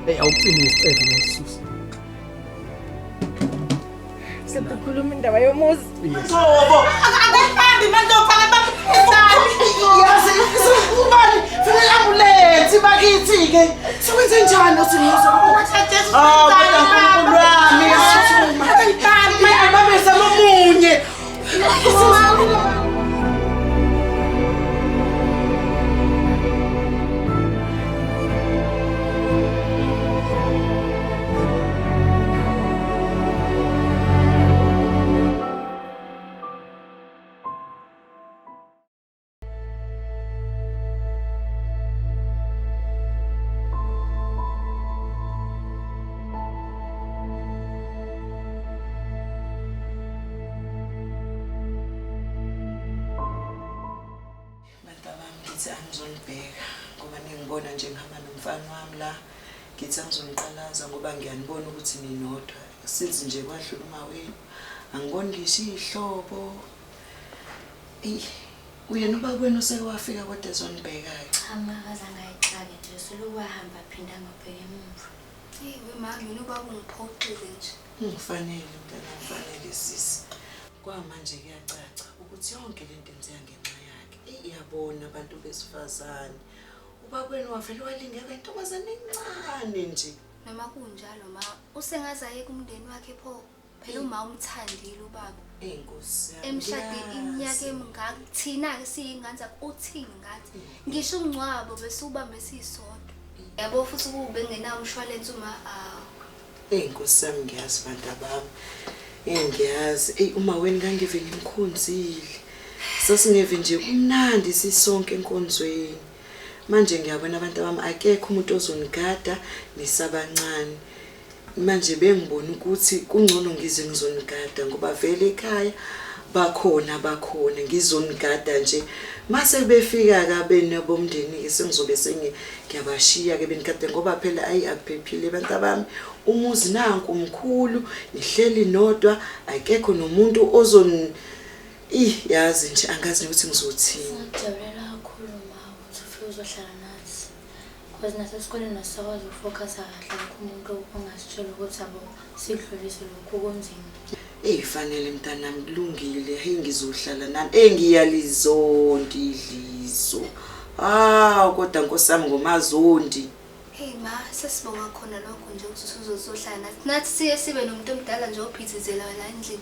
Hey, awucini isicefe nesisusa. Sekukhuluma indaba yomuzi. Qobo. Angibambi manje ufake bami esani. Yazi ubani funa ambulensi bakithi ke. Sikwenze njani usimuzo? Ah, kodwa uNkulunkulu wami yasithuma. Angibambi ababesa nomunye. Angizonibheka ngoba ningibona nje ngihamba nomfana wami la ngithi angizoniqalaza ngoba ngiyanibona ukuthi ninodwa since nje kwadlula umawenu angiboni ngisho ihlobo. Eyi uyena ubaba wenu useke wafika kodwa ezonibheka-ke. Cha makaze angayixaki nje suluku wahamba aphinda angabheka emuva. Eyi we ma mina ubaba ungiphoxile nje. Ngifanele mntana, ngifanele sisi. Kwamanje kuyacaca ukuthi yonke lento yenzeka ngenxa yakhe. Iyabona abantu besifazane. Ubaba wenu wavele walingeka intombazane encane nje. Noma kunjalo ma usengaze ayeke umndeni wakhe pho. Phela uma umthandile ubaba. Inkosi yami. Emshade iminyaka emingaka thina ke siyingane zakhe uthini ngathi. Ngisho umncwabo bese ubambe sisodwa. Yabo futhi kube ngenawo umshwalense uma Inkosi yami ngiyazi bantu abami. Ngiyazi ey uma wenu ngangive ngimkhonzile. Sasingeve nje kumnandi sisonke enkonzweni. Manje ngiyabona abantu abami akekho umuntu ozonigada nisabancane. Manje bengibona ukuthi kungcono ngize ngizonigada ngoba vele ekhaya Bakhona bakhona ngizonigada nje. Mase befika ka benabomndeni ke sengizobe sengiyabashiya ke benikade ngoba phela ayi akuphephile abantu abami. Umuzi nanku umkhulu nihleli nodwa akekho nomuntu ozon yazi nje angazi ukuthi ngizothini. Ngijabulela kakhulu ma ukuthi ufike uzohlala nathi. Because nasesikoleni asisakwazi ukufocusa kahle akho umuntu ongasitshela ukuthi abo sidlulise lokhu kunzima. Fanele mntanami kulungile, hey ngizohlala nani. Ngiyalizonda idliso. Ah kodwa Nkosi yami ngomazondi. Hey ma, sesibonga khona lokho nje ukuthi uzozohlala nathi. Nathi siye sibe nomuntu omdala nje ophithizela la endlini.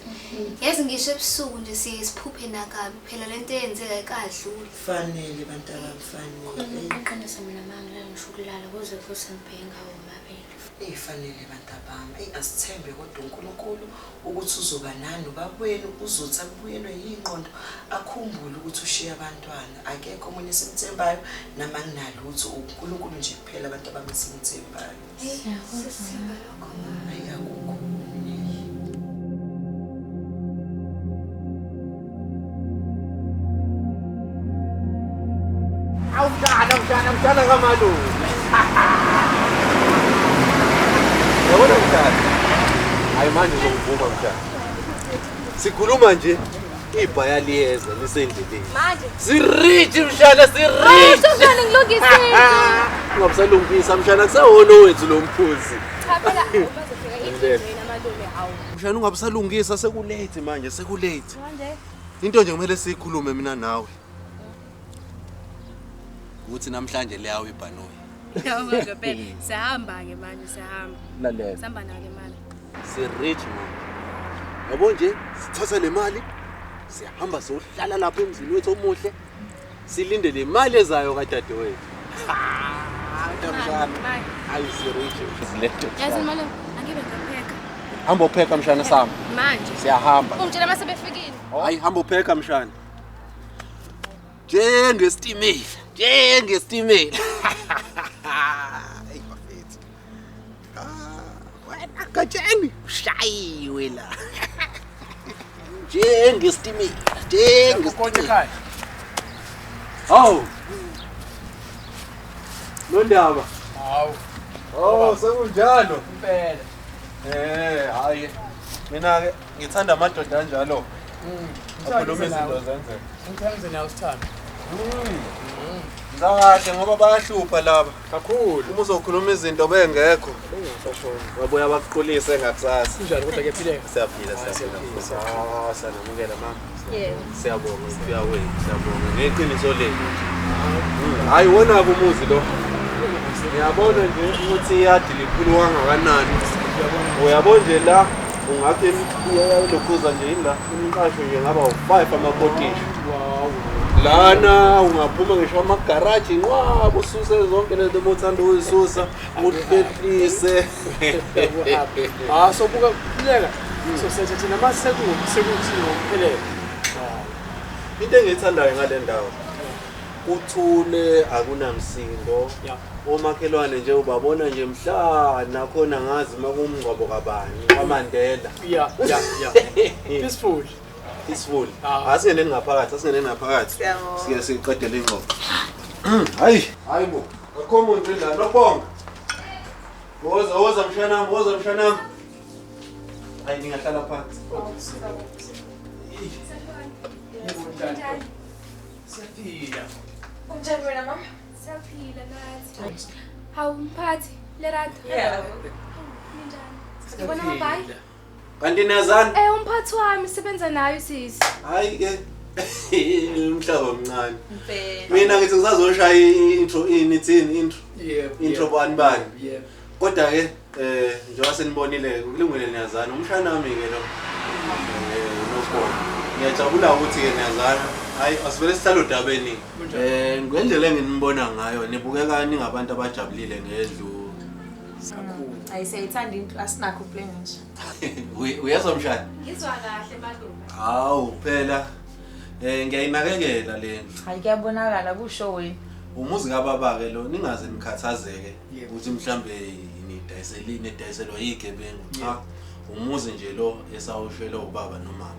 Yazi ngisho ebusuku nje siye siphuphe nakabi phela lento eyenzeka ikadluli. Fanele bantabami fanele. Ngiqinisa mina mangilala ngisho ukulala kuze kuse ngibheke ngawo mabili. Fanele bantabami. Asithembe kodwa uNkulunkulu ukuthi uzoba nani ubabwenu uzothi akubuyelwe yingqondo akhumbule ukuthi ushiya abantwana. Akekho omunye esimthembayo nama nginalutho uNkulunkulu nje kuphela abantu abasimthembayo. Sisithemba lokho ma. Hayi akukho. Awumntana kamalume. Yabona mntana. Hayi manje uzongivuma mntana. Sikhuluma nje ibhaya liyeza lisendleleni. Manje si-rich mshana si-rich. Mshana ngilungisile. Ungabusalungisa mshana kusawona wethu lo mphuzi. Cha phela ubazofika endlini malume hawu. Mshana ungabusalungisa sekulate manje sekulate. Manje into nje kumele siyikhulume mina nawe. Ukuthi namhlanje leyawo ibhanoyi. Yabo phela sihamba ke manje sihamba. Lalela. Sihamba nayo le mali. Si-rich manje. Yabo nje sithatha le mali siyahamba siyohlala lapha emzini wethu omuhle silinde le mali ezayo kadadewethu. Mshana. Hayi si-rich. Yazi malume angibe ngapheka. Hamba upheka mshana sami. Manje. Siyahamba. Ungitshela mase befikile. Hayi hamba upheka mshana. Njengesitimela. Njengesitimela. Hayi bafethu. Wena gatsheni ushayiwe la. Njengesitimela. Njengesitimela. Hawu. Nondaba. Hawu. Oh, sekunjalo. Impela. Hayi. Mina ke ngithanda amadoda anjalo. Akhuluma izinto zenzeka. Ngithanda nawe sithando. Ngakahle ngoba bayahlupha laba. Kakhulu. Uma uzokhuluma izinto bengekho. Babuya bakuqulise ngakusasa. Kunjani kodwa kuyaphileka? Siyaphila siyaphila. Ah, sanamukela mama. Yebo. Siyabonga ukufika kwenu, siyabonga. Ngeqiniso lenu. Hayi wona umuzi lo. Ngiyabona nje ukuthi iyadi likhulu kangakanani. Uyabona nje la ungakhe lokhuza nje yini la umqasho nje ngaba u5 amakotishi. Wow. Lana ungaphuma ngisho amagaraji nqwaba ususe zonke lento othanda ukuzisusa uhlehlise. Ah so buka kuleka. So sethe thina mase sekuthi ngokuphelele. Into engiyithandayo ngale ndawo uthule akunamsindo. Omakhelwane nje ubabona nje mhla nakhona ngazi makumngcwabo kabani kwaMandela. Yeah. Peaceful. Peaceful. Asingeneni ngaphakathi, Siye siqedele ingxoxo. Hayi, hayibo. Akho muntu la nobonga. Woza mshanami, woza mshanami. Hayi ningahlala phansi. Siyaphila. Unjani wena mama? Siyaphila nathi. Hawu mphathi, Lerato. Yeah. Ninjani? Ngibona mabayi. Kanti niyazana? Umphathi wami sebenza nayo sisi. Hayi ke. Umhlaba omncane. Impela. Mina ngithi ngisazoshaya intro inithini intro. Yebo. Intro bani bani. Yebo. Kodwa ke njengoba senibonile kulungile niyazana. Umshana wami ke lo. Nokho. Ngiyajabula ukuthi ke niyazana. Hayi asivele sihlale odabeni. Ngendlela enginibona ngayo nibukeka ningabantu abajabulile ngendlu. Kakhulu. Hayi siyayithanda into asinakho plan nje. Uyezwa mshana? Ngizwa kahle malume. Hawu phela ngiyayinakekela le ndlu. Hayi kuyabonakala kusho wena. Umuzi kababa ke lo ningaze nikhathazeke ukuthi mhlambe nidayiselini edayiselwa yigebengu. Cha, umuzi nje lo esawushela ubaba nomama.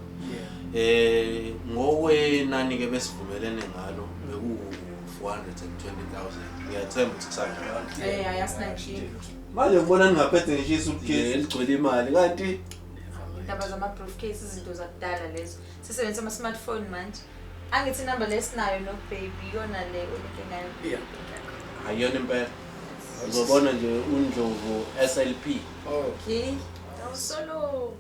Ngokwenani ke besivumelene ngalo beku 420,000. Ngiyathemba ukuthi kusanjalo. Ayasinankinga. Manje ngibona ningaphethe ngisho isuitcase eligcwele imali kanti Indaba zama-briefcase izinto zakudala lezo. Sisebenzisa ama-smartphone manje. Angithi inamba lesinayo no baby iyona le olike ngayo. Yeah. Ayiyona impela. Uzobona nje uNdlovu SLP. Okay. Awusolo.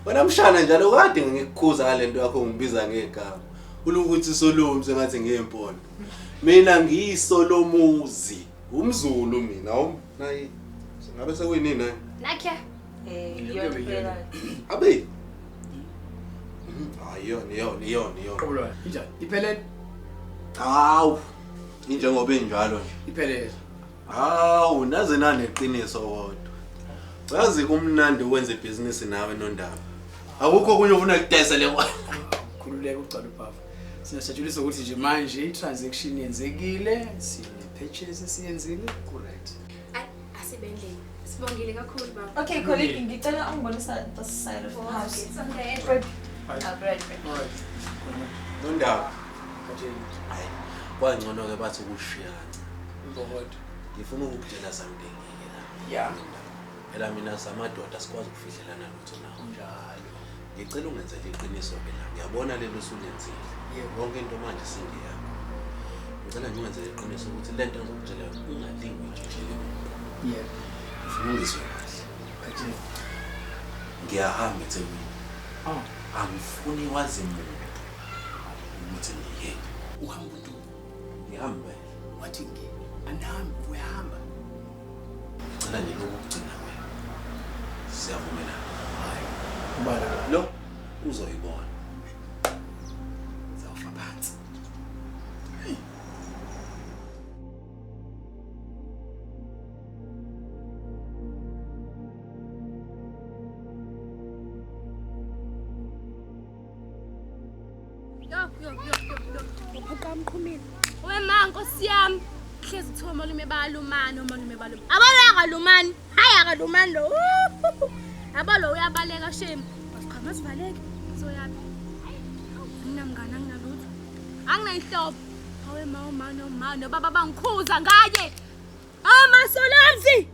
Wena mshana njalo kade ngikukhuza ngalento yakho ngibiza ngegama. Ulukuthi Solomzi engathi ngiyimpondo. Mina ngiyisolomuzi. Umzulu mina awu nayi. Ngabe sekuyinini nayi? Nakhe. Iyona impela. Abe. Hayi iyona iyona iyona iyona. Qobulwa. Injani? Iphelele? Hawu. Injengoba injalo nje. Iphelele. Hawu naze naneqiniso kodwa. Uyazi kumnandi ukwenza ibhizinisi nawe nondaba. Akukho okunye ofuna kudesele kwa. Khululeka ugcwala ubhavu. Sinasajulisa ukuthi nje manje i-transaction yenzekile, sine-purchase esiyenzile, correct. Ayi asibendleni. Sibongile kakhulu baba. Okay, colleague, ngicela ungibonisa the side of the house. Okay. I'll be right back. Nondaba. Hayi, kwangcono ke bathi ukushiyana. Imbokodo. Ngifuna ukukutshela something ke la. Yeah. Phela mina samadoda sikwazi ukufihlelana lutho nawo. Njalo. Ngicela ungenzele iqiniso ke la. Ngiyabona lelo usulenzile. Yonke into manje singeyakho. Ngicela nje ungenzele iqiniso ukuthi lento engizokutshela yona ungalingi uyitshele umuntu. Yebo. Ngifuna ungizwe kahle. Ngiyahamba eThekwini. Angifuni wazi muntu ukuthi ngiyephi. Uhamba udu. Ngihambe. Wathi ngi andihambi uyahamba. Ngicela nje lokhu kugcina wena. Siyavumelana. Hayi. Ubala lo uzoyibona. Zawufa phansi. Yo yo yo yo. Uphuqa umqhumile. We ma nkosi yami. Hlezi kuthiwa malume bayalumana omalume baluma. Abalanga lumani. Hayi akalumani lo. Abalo uyabaleka shame. Cha masibaleke. Soyapi. Anginamngane anginalutho. Anginayihlobo. Hawe ma uma no ma no baba bangikhuza ngaye. Amasolamzi.